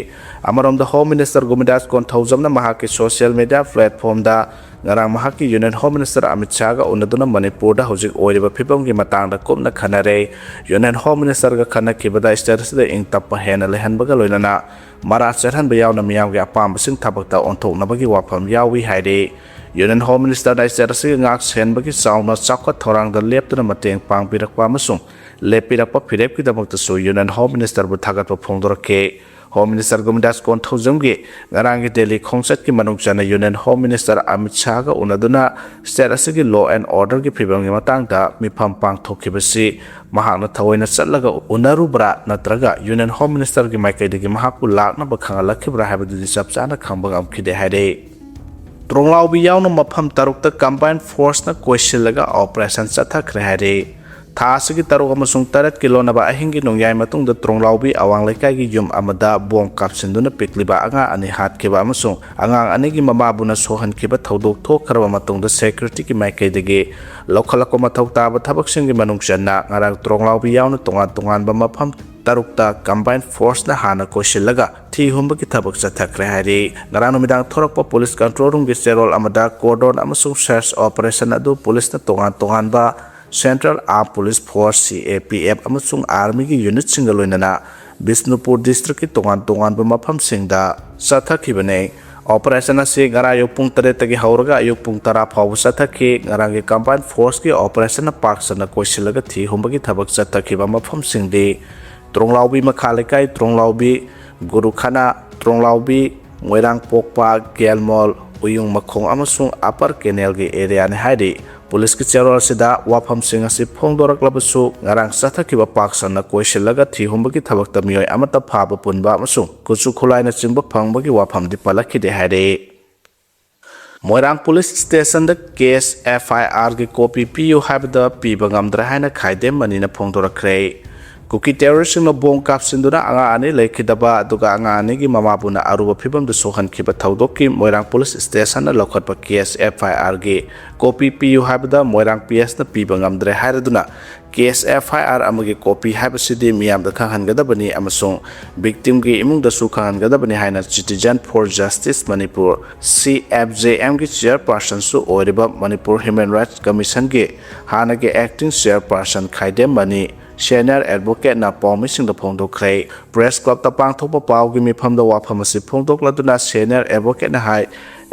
ꯑꯃꯔꯣꯝꯗ Home Minister ꯒꯣꯕꯤꯟꯗꯥꯁ ꯀꯣꯟꯊꯧꯖꯝꯅ ꯃꯍꯥꯛꯀꯤ social media platform ꯗ ꯉꯔꯥꯡ ꯃꯍꯥꯛꯀꯤ Union Home Minister ꯑꯃꯤꯠ ꯁꯥꯍꯒ ꯎꯅꯗꯨꯅ ꯃꯅꯤꯄꯨꯔꯗ ꯍꯧꯖꯤꯛ ꯑꯣꯏꯔꯤꯕ ꯐꯤꯕꯝꯒꯤ ꯃꯇꯥꯡꯗ ꯀꯨꯞꯅ ꯈꯟꯅꯔꯦ꯫ Union Home Ministerꯒ ꯈꯟꯅꯈꯤꯕꯗ state ꯑꯁꯤꯗ ꯏꯪ ꯇꯞꯄ ꯍꯦꯟꯅ ꯂꯩꯍꯟꯕꯒ ꯂꯣꯏꯅꯅ ꯃꯔꯥ ꯆꯠꯍꯟꯕ ꯌꯥꯎꯅ ꯃꯤꯌꯥꯝꯒꯤ ꯑꯄꯥꯝꯕꯁꯤꯡ ꯊꯕꯛꯇ ꯑꯣꯟꯊꯣꯛꯅꯕꯒꯤ ꯋꯥꯐꯝ ꯌꯥꯎꯏ ꯍꯥꯏꯔꯤ꯫ Union Home Ministerꯅ state ꯑꯁꯤꯒꯤ ꯉꯥꯛ ꯁꯦꯟꯕꯒꯤ ꯆꯥꯎꯅ ꯆꯥꯎꯈꯠ ꯊꯧꯔꯥꯡꯗ ꯂꯦꯞꯇꯅ ꯃꯇꯦꯡ ꯄꯥꯡꯕꯤꯔꯛꯄ ꯑꯃꯁꯨꯡ ꯂꯦꯞꯄꯤꯔꯛꯄ ꯐꯤꯔꯦꯞꯀꯤꯗꯃꯛꯇꯁꯨ Union Home Ministerꯕꯨ ꯊꯥꯒꯠꯄ ꯐꯣꯡꯗꯣꯔꯛꯈꯤ꯫ Home Minister ꯒꯣꯕꯤꯟꯗꯥꯁ ꯀꯣꯟꯊꯧꯖꯝꯒꯤ ꯉꯔꯥꯡꯒꯤ ꯗꯦꯜꯂꯤ ꯈꯣꯡꯆꯠꯀꯤ ꯃꯅꯨꯡ ꯆꯟꯅ Union Home Minister Amit ꯁꯥꯍꯒ ꯎꯅꯗꯨꯅ state ꯑꯁꯤꯒꯤ law and orderꯒꯤ ꯐꯤꯕꯝꯒꯤ ꯃꯇꯥꯡꯗ ꯃꯤꯐꯝ ꯄꯥꯡꯊꯣꯛꯈꯤꯕꯁꯤ ꯃꯍꯥꯛꯅ ꯊꯑꯣꯏꯅ ꯆꯠꯂꯒ ꯎꯅꯔꯨꯕ꯭ꯔꯥ ꯅꯠꯇ꯭ꯔꯒ Union Home Ministerꯒꯤ ꯃꯥꯏꯀꯩꯗꯒꯤ ꯃꯍꯥꯛꯄꯨ ꯂꯥꯛꯅꯕ ꯈꯪꯍꯜꯂꯛꯈꯤꯕ꯭ꯔꯥ ꯍꯥꯏꯕꯗꯨꯗꯤ ꯆꯞ ꯆꯥꯅ ꯈꯪꯕ ꯉꯝꯈꯤꯗꯦ ꯍꯥꯏꯔꯦ꯫ ꯇ꯭ꯔꯣꯡꯂꯥꯎꯕꯤ ꯌꯥꯎꯅ ꯃꯐꯝ ꯇꯔꯨꯛꯇ combined forceꯅ ꯀꯣꯏꯁꯤꯜꯂꯒ operation ꯆꯠꯊꯈ꯭ꯔꯦ ꯍꯥꯏꯔꯦ꯫ ꯊꯥ ꯑꯁꯤꯒꯤ ꯇꯔꯨꯛ ꯑꯃꯁꯨꯡ ꯇꯔꯦꯠꯀꯤ ꯂꯣꯟꯅꯕ ꯑꯍꯤꯡꯒꯤ ꯅꯣꯡꯌꯥꯏ ꯃꯇꯨꯡꯗ ꯇ꯭ꯔꯣꯡꯂꯥꯎꯕꯤ ꯑꯋꯥꯡ ꯂꯩꯀꯥꯏꯒꯤ ꯌꯨꯝ ꯑꯃꯗ bomb ꯀꯥꯞꯁꯤꯟꯗꯨꯅ ꯄꯤꯛꯂꯤꯕ ꯑꯉꯥꯡ ꯑꯅꯤ ꯍꯥꯠꯈꯤꯕ ꯑꯃꯁꯨꯡ ꯑꯉꯥꯡ ꯑꯅꯤꯒꯤ ꯃꯃꯥꯕꯨꯅ ꯁꯣꯛꯍꯟꯈꯤꯕ ꯊꯧꯗꯣꯛ ꯊꯣꯛꯈ꯭ꯔꯕ ꯃꯇꯨꯡꯗ securityꯒꯤ ꯃꯥꯏꯀꯩꯗꯒꯤ ꯂꯧꯈꯠꯂꯛꯄ ꯃꯊꯧ ꯇꯥꯕ ꯊꯕꯛꯁꯤꯡꯒꯤ ꯃꯅꯨꯡ ꯆꯟꯅ ꯉꯔꯥꯡ ꯇ꯭ꯔꯣꯡꯂꯥꯎꯕꯤ ꯌꯥꯎꯅ ꯇꯣꯉꯥꯟ ꯇꯣꯉꯥꯟꯕ ꯃꯐꯝ ꯇꯔꯨꯛꯇ combined forceꯅ ꯍꯥꯟꯅ ꯀꯣꯏꯁꯤꯜꯂꯒ ꯊꯤ ꯍꯨꯝꯕꯒꯤ ꯊꯕꯛ ꯆꯠꯊꯈ꯭ꯔꯦ ꯍꯥꯏꯔꯤ꯫ ꯉꯔꯥꯡ ꯅꯨꯃꯤꯗꯥꯡ ꯊꯣꯔꯛꯄ police control roomꯒꯤ ꯆꯦꯔꯣꯜ ꯑꯃꯗ cordon ꯑꯃꯁꯨꯡ search operation ꯑꯗꯨ policeꯅ ꯇꯣꯉꯥꯟ ꯇꯣꯉꯥꯟꯕ Central Armed Police Force, C A P F, ꯑꯃꯁꯨꯡ armyꯒꯤ unitꯁꯤꯡꯒ ꯂꯣꯏꯅꯅ ꯕꯤꯁꯅꯨꯄꯨꯔ districtꯀꯤ ꯇꯣꯉꯥꯟ ꯇꯣꯉꯥꯟꯕ ꯃꯐꯝꯁꯤꯡꯗ ꯆꯠꯊꯈꯤꯕꯅꯤ꯫ Operation ꯑꯁꯤ ꯉꯔꯥꯡ ꯑꯌꯨꯛ ꯄꯨꯡ ꯇꯔꯦꯠꯇꯒꯤ ꯍꯧꯔꯒ ꯑꯌꯨꯛ ꯄꯨꯡ ꯇꯔꯥ ꯐꯥꯎꯕ ꯆꯠꯊꯈꯤ꯫ ꯉꯔꯥꯡꯒꯤ combined forceꯀꯤ operationꯅ ꯄꯥꯛ ꯁꯟꯅ ꯀꯣꯏꯁꯤꯜꯂꯒ ꯊꯤ ꯍꯨꯝꯕꯒꯤ ꯊꯕꯛ ꯆꯠꯊꯈꯤꯕ ꯃꯐꯝꯁꯤꯡꯗꯤ ꯇ꯭ꯔꯣꯡꯂꯥꯎꯕꯤ ꯃꯈꯥ ꯂꯩꯀꯥꯏ, ꯇ꯭ꯔꯣꯡꯂꯥꯎꯕꯤ, ꯒꯨꯔꯨꯈꯅꯥ, ꯇ꯭ꯔꯣꯡꯂꯥꯎꯕꯤ, ꯃꯣꯏꯔꯥꯡ ꯄꯣꯛꯄ, ꯒꯦꯜꯃꯣꯜ, ꯎꯌꯨꯡ ꯃꯈꯣꯡ ꯑꯃꯁꯨꯡ Upper Canalꯒꯤ areaꯅꯤ ꯍꯥꯏꯔꯤ꯫ Policeꯀꯤ ꯆꯦꯔꯣꯜ ꯑꯁꯤꯗ ꯋꯥꯐꯝꯁꯤꯡ ꯑꯁꯤ ꯐꯣꯡꯗꯣꯔꯛꯂꯕꯁꯨ, ꯉꯔꯥꯡ ꯆꯠꯊꯈꯤꯕ ꯄꯥꯛ ꯁꯟꯅ ꯀꯣꯏꯁꯤꯜꯂꯒ ꯊꯤ ꯍꯨꯝꯕꯒꯤ ꯊꯕꯛꯇ ꯃꯤꯑꯣꯏ ꯑꯃꯠꯇ ꯐꯥꯕ ꯄꯨꯟꯕ ꯑꯃꯁꯨꯡ ꯈꯨꯠꯁꯨ ꯈꯨꯠꯂꯥꯏꯅꯆꯤꯡꯕ ꯐꯪꯕꯒꯤ ꯋꯥꯐꯝꯗꯤ ꯄꯜꯂꯛꯈꯤꯗꯦ ꯍꯥꯏꯔꯤ꯫ ꯃꯣꯏꯔꯥꯡ police stationꯗ case F I Rꯒꯤ copy ꯄꯤꯌꯨ ꯍꯥꯏꯕꯗ ꯄꯤꯕ ꯉꯝꯗ꯭ꯔꯦ ꯍꯥꯏꯅ ꯈꯥꯏꯗꯦꯝ ꯃꯅꯤꯅ ꯐꯣꯡꯗꯣꯔꯛꯈ꯭ꯔꯦ꯫ ꯀꯨꯀꯤ ꯇꯦꯔꯣꯔꯤꯁꯁꯤꯡꯅ ꯕꯣꯝ ꯀꯥꯞꯁꯤꯟꯗꯨꯅ ꯑꯉꯥꯡ ꯑꯅꯤ ꯂꯩꯈꯤꯗꯕ ꯑꯗꯨꯒ ꯑꯉꯥꯡ ꯑꯅꯤꯒꯤ ꯃꯃꯥꯕꯨꯅ ꯑꯔꯨꯕ ꯐꯤꯕꯝꯗ ꯁꯣꯛꯍꯟꯈꯤꯕ ꯊꯧꯗꯣꯛꯀꯤ ꯃꯣꯏꯔꯥꯡ ꯄꯨꯂꯤꯁ ꯁ꯭ꯇꯦꯁꯟꯅ ꯂꯧꯈꯠꯄ ꯀꯦꯁ ꯑꯦꯐ ꯑꯥꯏ ꯑꯥꯔꯒꯤ ꯀꯣꯄꯤ ꯄꯤꯌꯨ ꯍꯥꯏꯕꯗ ꯃꯣꯏꯔꯥꯡ ꯄꯤ ꯑꯦꯁꯅ ꯄꯤꯕ ꯉꯝꯗ꯭ꯔꯦ ꯍꯥꯏꯔꯗꯨꯅ ꯀꯦꯁ ꯑꯦꯐ ꯑꯥꯏ ꯑꯥꯔ ꯑꯃꯒꯤ ꯀꯣꯄꯤ ꯍꯥꯏꯕꯁꯤꯗꯤ ꯃꯤꯌꯥꯝꯗ ꯈꯪꯍꯟꯒꯗꯕꯅꯤ ꯑꯃꯁꯨꯡ ꯚꯤꯛꯇꯤꯝꯒꯤ ꯏꯃꯨꯡꯗꯁꯨ ꯈꯪꯍꯟꯒꯗꯕꯅꯤ ꯍꯥꯏꯅ Citizen for Justice Manipur, C F J M ꯒꯤ ꯆꯤꯌꯔꯄꯥꯔꯁꯟꯁꯨ ꯑꯣꯏꯔꯤꯕ ꯃꯅꯤꯄꯨꯔ ꯍ꯭ꯌꯨꯃꯦꯟ ꯔꯥꯏꯠꯁ ꯀꯃꯤꯁꯟꯒꯤ ꯍꯥꯟꯅꯒꯤ ꯑꯦꯛꯇꯤꯡ ꯆꯤꯌꯔꯄꯥꯔꯁꯟ ꯈꯥꯏꯗꯦꯝ ꯃꯅꯤ, ꯁꯦꯅꯤꯌꯔ ꯑꯦꯗꯚꯣꯀꯦꯠꯅ ꯄꯥꯎꯃꯤꯁꯤꯡꯗ ꯐꯣꯡꯗꯣꯛꯈ꯭ꯔꯦ꯫ ꯄ꯭ꯔꯦꯁ ꯀ꯭ꯂꯕꯇ ꯄꯥꯡꯊꯣꯛꯄ ꯄꯥꯎꯒꯤ ꯃꯤꯐꯝꯗ ꯋꯥꯐꯝ ꯑꯁꯤ ꯐꯣꯡꯗꯣꯛꯂꯗꯨꯅ ꯁꯦꯅꯤꯌꯔ ꯑꯦꯗꯚꯣꯀꯦꯠꯅ ꯍꯥꯏ,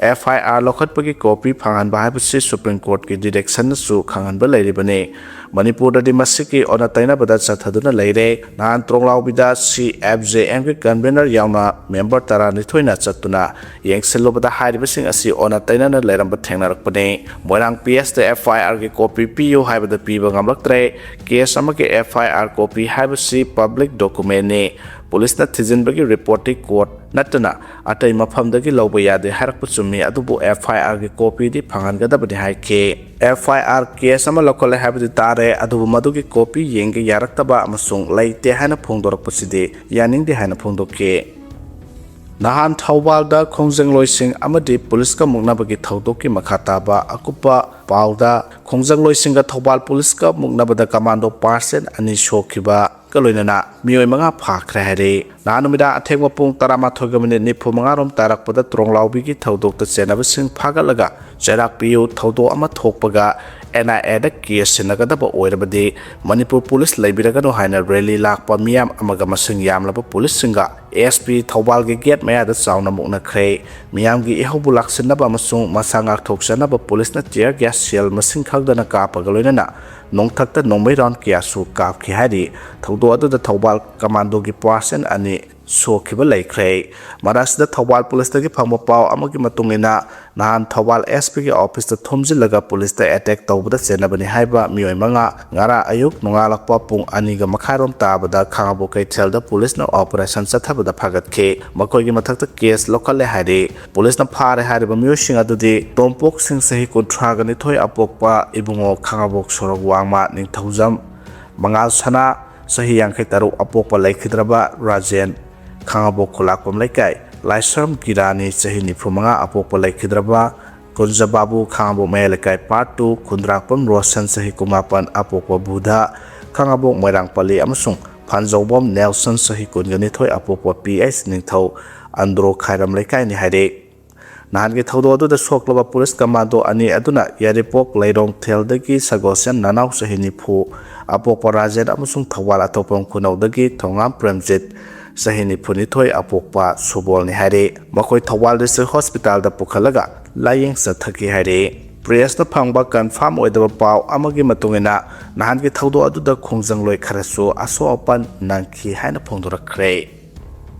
ꯑꯦꯐ ꯑꯥꯏ ꯑꯥꯔ ꯂꯧꯈꯠꯄꯒꯤ ꯀꯣꯄꯤ ꯐꯪꯍꯟꯕ ꯍꯥꯏꯕꯁꯤ ꯁꯨꯄ꯭ꯔꯤꯝ ꯀꯣꯔꯠꯀꯤ ꯗꯤꯔꯦꯛꯁꯟꯅꯁꯨ ꯈꯪꯍꯟꯕ ꯂꯩꯔꯤꯕꯅꯤ꯫ ꯃꯅꯤꯄꯨꯔꯗꯗꯤ ꯃꯁꯤꯒꯤ ꯑꯣꯟꯅ ꯇꯩꯅꯕꯗ ꯆꯠꯊꯗꯨꯅ ꯂꯩꯔꯦ꯫ ꯅꯍꯥꯟ ꯇ꯭ꯔꯣꯡꯂꯥꯎꯕꯤꯗ C F J M ꯒꯤ ꯀꯟꯚꯦꯅꯔ ꯌꯥꯎꯅ ꯃꯦꯝꯕꯔ ꯇꯔꯥꯅꯤꯊꯣꯏꯅ ꯆꯠꯇꯨꯅ ꯌꯦꯡꯁꯤꯜꯂꯨꯕꯗ ꯍꯥꯏꯔꯤꯕꯁꯤꯡ ꯑꯁꯤ ꯑꯣꯟꯅ ꯇꯩꯅꯅ ꯂꯩꯔꯝꯕ ꯊꯦꯡꯅꯔꯛꯄꯅꯤ꯫ ꯃꯣꯏꯔꯥꯡ ꯄꯤ ꯑꯦꯁꯇ ꯑꯦꯐ ꯑꯥꯏ ꯑꯥꯔꯒꯤ ꯀꯣꯄꯤ ꯄꯤꯌꯨ ꯍꯥꯏꯕꯗ ꯄꯤꯕ ꯉꯝꯂꯛꯇ꯭ꯔꯦ꯫ ꯀꯦꯁ ꯑꯃꯒꯤ ꯑꯦꯐ ꯑꯥꯏ ꯑꯥꯔ ꯀꯣꯄꯤ ꯍꯥꯏꯕꯁꯤ ꯄꯕ꯭ꯂꯤꯛ ꯗꯣꯀꯨꯃꯦꯟꯅꯤ꯫ ꯄꯨꯂꯤꯁꯅ ꯊꯤꯖꯤꯟꯕꯒꯤ ꯔꯤꯄꯣꯔꯠꯇꯤ ꯀꯣꯔꯠ ꯅꯠꯇꯅ ꯑꯇꯩ ꯃꯐꯝꯗꯒꯤ ꯂꯧꯕ ꯌꯥꯗꯦ ꯍꯥꯏꯔꯛꯄ ꯆꯨꯝꯃꯤ, ꯑꯗꯨꯕꯨ ꯑꯦꯐ ꯑꯥꯏ ꯑꯥꯔꯒꯤ ꯀꯣꯄꯤꯗꯤ ꯐꯪꯍꯟꯒꯗꯕꯅꯤ ꯍꯥꯏꯈꯤ꯫ ꯑꯦꯐ ꯑꯥꯏ ꯑꯥꯔ ꯀꯦꯁ ꯑꯃ ꯂꯧꯈꯠꯂꯦ ꯍꯥꯏꯕꯗꯤ ꯇꯥꯔꯦ, ꯑꯗꯨꯕꯨ ꯃꯗꯨꯒꯤ ꯀꯣꯄꯤ ꯌꯦꯡꯒꯦ ꯌꯥꯔꯛꯇꯕ ꯑꯃꯁꯨꯡ ꯂꯩꯇꯦ ꯍꯥꯏꯅ ꯐꯣꯡꯗꯣꯔꯛꯄꯁꯤꯗꯤ ꯌꯥꯅꯤꯡꯗꯦ ꯍꯥꯏꯅ ꯐꯣꯡꯗꯣꯛꯈꯤ꯫ ꯅꯍꯥꯟ ꯊꯧꯕꯥꯜꯗ ꯈꯣꯡꯖꯪꯂꯣꯏꯁꯤꯡ ꯑꯃꯗꯤ ꯄꯨꯂꯤꯁꯀ ꯃꯨꯛꯅꯕꯒꯤ ꯊꯧꯗꯣꯛꯀꯤ ꯃꯈꯥ ꯇꯥꯕ ꯑꯀꯨꯞꯄ ꯄꯥꯎꯗ, ꯈꯣꯡꯖꯪꯂꯣꯏꯁꯤꯡꯒ ꯊꯧꯕꯥꯜ ꯄꯨꯂꯤꯁꯀ ꯃꯨꯛꯅꯕꯗ ꯀꯃꯥꯟꯗꯣ ꯄꯥꯔꯁꯟ ꯑꯅꯤ ꯁꯣꯛꯈꯤꯕꯒ ꯂꯣꯏꯅꯅ ꯃꯤꯑꯣꯏ ꯃꯉꯥ ꯐꯥꯈ꯭ꯔꯦ ꯍꯥꯏꯔꯤ꯫ ꯅꯍꯥꯟ ꯅꯨꯃꯤꯗꯥꯡ ꯑꯊꯦꯡꯕ ꯄꯨꯡ ꯇꯔꯥꯃꯥꯊꯣꯏꯒ ꯃꯤꯅꯤꯠ ꯅꯤꯐꯨ ꯃꯉꯥ ꯔꯣꯝ ꯇꯥꯔꯛꯄꯗ ꯇ꯭ꯔꯣꯡꯂꯥꯎꯕꯤꯒꯤ ꯊꯧꯗꯣꯛꯇ ꯆꯦꯟꯅꯕꯁꯤꯡ ꯐꯥꯒꯠꯂꯒ ꯆꯩꯔꯥꯛ ꯄꯤꯌꯨ ꯊꯧꯗꯣꯛ ꯑꯃ ꯊꯣꯛꯄꯒ ꯑꯦꯟ ꯑꯥꯏ ꯑꯦꯗ ꯀꯦꯁ ꯁꯤꯟꯅꯒꯗꯕ ꯑꯣꯏꯔꯕꯗꯤ ꯃꯅꯤꯄꯨꯔ ꯄꯨꯂꯤꯁ ꯂꯩꯕꯤꯔꯒꯅꯨ ꯍꯥꯏꯅ ꯔꯦꯂꯤ ꯂꯥꯛꯄ ꯃꯤꯌꯥꯝ ꯑꯃꯒ ꯃꯁꯤꯡ ꯌꯥꯝꯂꯕ ꯄꯨꯂꯤꯁꯁꯤꯡꯒ ꯑꯦꯁ ꯄꯤ ꯊꯧꯕꯥꯜꯒꯤ ꯒꯦꯠ ꯃꯌꯥꯗ ꯆꯥꯎꯅ ꯃꯨꯛꯅꯈ꯭ꯔꯦ꯫ ꯃꯤꯌꯥꯝꯒꯤ ꯏꯍꯧꯕꯨ ꯂꯥꯛꯁꯤꯟꯅꯕ ꯑꯃꯁꯨꯡ ꯃꯁꯥ ꯉꯥꯛꯊꯣꯛꯆꯅꯕ ꯄꯨꯂꯤꯁꯅ tear gas shell ꯃꯁꯤꯡ ꯈꯪꯗꯅ ꯀꯥꯞꯄꯒ ꯂꯣꯏꯅꯅ ꯅꯣꯡꯊꯛꯇ ꯅꯣꯡꯃꯩ round ꯀꯌꯥꯁꯨ ꯀꯥꯞꯈꯤ ꯍꯥꯏꯔꯤ꯫ ꯊꯧꯗꯣꯛ ꯑꯗꯨꯗ ꯊꯧꯕꯥꯜ ꯀꯃꯥꯟꯗꯣꯒꯤ ꯄꯥꯔꯁꯟ ꯑꯅꯤ ꯁꯣꯛꯈꯤꯕ ꯂꯩꯈ꯭ꯔꯦ꯫ ꯃꯔꯛꯁꯤꯗ ꯊꯧꯕꯥꯜ ꯄꯨꯂꯤꯁꯇꯒꯤ ꯐꯪꯕ ꯄꯥꯎ ꯑꯃꯒꯤ ꯃꯇꯨꯡ ꯏꯟꯅ, ꯅꯍꯥꯟ ꯊꯧꯕꯥꯜ ꯑꯦꯁ ꯄꯤꯒꯤ ꯑꯣꯐꯤꯁꯇ ꯊꯣꯝꯖꯤꯜꯂꯒ ꯄꯨꯂꯤꯁꯇ attack ꯇꯧꯕꯗ ꯆꯦꯟꯅꯕꯅꯤ ꯍꯥꯏꯕ ꯃꯤꯑꯣꯏ ꯃꯉꯥ ꯉꯔꯥꯡ ꯑꯌꯨꯛ ꯅꯣꯡꯉꯥꯜꯂꯛꯄ ꯄꯨꯡ ꯑꯅꯤꯒ ꯃꯈꯥꯏꯔꯣꯝ ꯇꯥꯕꯗ ꯈꯥꯉꯕꯣꯛ ꯀꯩꯊꯦꯜꯗ ꯄꯨꯂꯤꯁꯅ operation ꯆꯠꯊꯕꯗ ꯐꯥꯒꯠꯈꯤ꯫ ꯃꯈꯣꯏꯒꯤ ꯃꯊꯛꯇ case ꯂꯧꯈꯠꯂꯦ ꯍꯥꯏꯔꯤ꯫ ꯄꯨꯂꯤꯁꯅ ꯐꯥꯔꯦ ꯍꯥꯏꯔꯤꯕ ꯃꯤꯑꯣꯏꯁꯤꯡ ꯑꯗꯨꯗꯤ ꯇꯣꯝꯄꯣꯛꯁꯤꯡ, ꯆꯍꯤ ꯀꯨꯟꯊ꯭ꯔꯥꯒ ꯅꯤꯊꯣꯏ, ꯑꯄꯣꯛꯄ ꯏꯕꯨꯡꯉꯣ ꯈꯥꯉꯕꯣꯛ ꯁꯣꯔꯣꯛ ꯋꯥꯡꯃ, ꯅꯤꯡꯊꯧꯖꯝ, ꯃꯉꯥꯜ ꯁꯅꯥ, ꯆꯍꯤ ꯌꯥꯡꯈꯩ ꯇꯔꯨꯛ ꯑꯄꯣꯛꯄ ꯂꯩꯈꯤꯗ꯭ꯔꯕ ꯔꯥꯖꯦꯟ, ꯈꯥꯉꯕꯣꯛ ꯈꯨꯂꯥꯛꯄꯝ ꯂꯩꯀꯥꯏ ꯂꯥꯏꯁ꯭ꯔꯝ ꯒꯤꯔꯥꯅꯤ, ꯆꯍꯤ ꯅꯤꯐꯨ ꯃꯉꯥ ꯑꯄꯣꯛꯄ ꯂꯩꯈꯤꯗ꯭ꯔꯕ ꯀꯨꯟꯖꯕꯥꯕꯨ, ꯈꯥꯉꯕꯣꯛ ꯃꯌꯥꯏ ꯂꯩꯀꯥꯏ ꯄꯥꯔꯠ ꯇꯨ ꯈꯨꯟꯗ꯭ꯔꯥꯛꯄꯝ ꯔꯣꯁꯟ, ꯆꯍꯤ ꯀꯨꯟꯃꯥꯄꯟ ꯑꯄꯣꯛꯄ ꯕꯨꯙ, ꯈꯥꯉꯕꯣꯛ ꯃꯣꯏꯔꯥꯡꯄꯜꯂꯤ ꯑꯃꯁꯨꯡ ꯐꯥꯟꯖꯧꯕꯝ ꯅꯦꯜꯁꯟ, ꯆꯍꯤ ꯀꯨꯟꯒ ꯅꯤꯊꯣꯏ ꯑꯄꯣꯛꯄ ꯄꯤ ꯑꯩꯆ ꯅꯤꯡꯊꯧ ꯑꯟꯗ꯭ꯔꯣ ꯈꯥꯏꯔꯝ ꯂꯩꯀꯥꯏꯅꯤ ꯍꯥꯏꯔꯤ꯫ ꯅꯍꯥꯟꯒꯤ ꯊꯧꯗꯣꯛ ꯑꯗꯨꯗ ꯁꯣꯛꯂꯕ ꯄꯨꯂꯤꯁ ꯀꯃꯥꯟꯗꯣ ꯑꯅꯤ ꯑꯗꯨꯅ ꯌꯥꯏꯔꯤꯄꯣꯛ ꯂꯩꯔꯣꯡꯊꯦꯜꯗꯒꯤ ꯁꯒꯣꯜꯁꯦꯟ ꯅꯅꯥꯎ ꯆꯍꯤ ꯅꯤꯐꯨ ꯑꯄꯣꯛꯄ ꯔꯥꯖꯦꯟ ꯑꯃꯁꯨꯡ ꯊꯧꯕꯥꯜ ꯑꯊꯣꯛꯄꯝ ꯈꯨꯅꯧꯗꯒꯤ ꯊꯣꯉꯥꯝ ꯄ꯭ꯔꯦꯝꯖꯤꯠ ꯆꯍꯤ ꯅꯤꯐꯨꯅꯤꯊꯣꯏ ꯑꯄꯣꯛꯄ ꯁꯨꯕꯣꯜꯅꯤ ꯍꯥꯏꯔꯤ꯫ ꯃꯈꯣꯏ ꯊꯧꯕꯥꯜ ꯗꯤꯁꯇ꯭ꯔꯤꯛ ꯍꯣꯁꯄꯤꯇꯥꯜꯗ ꯄꯨꯈꯠꯂꯒ ꯂꯥꯌꯦꯡ ꯆꯠꯊꯈꯤ ꯍꯥꯏꯔꯤ꯫ ꯄ꯭ꯔꯦꯁꯇ ꯐꯪꯕ ꯀꯟꯐꯥꯔꯝ ꯑꯣꯏꯗꯕ ꯄꯥꯎ ꯑꯃꯒꯤ ꯃꯇꯨꯡ ꯏꯟꯅ, ꯅꯍꯥꯟꯒꯤ ꯊꯧꯗꯣꯛ ꯑꯗꯨꯗ ꯈꯣꯡꯖꯪꯂꯣꯏ ꯈꯔꯁꯨ ꯑꯁꯣꯛ ꯑꯄꯟ ꯅꯪꯈꯤ ꯍꯥꯏꯅ ꯐꯣꯡꯗꯣꯔꯛꯈ꯭ꯔꯦ꯫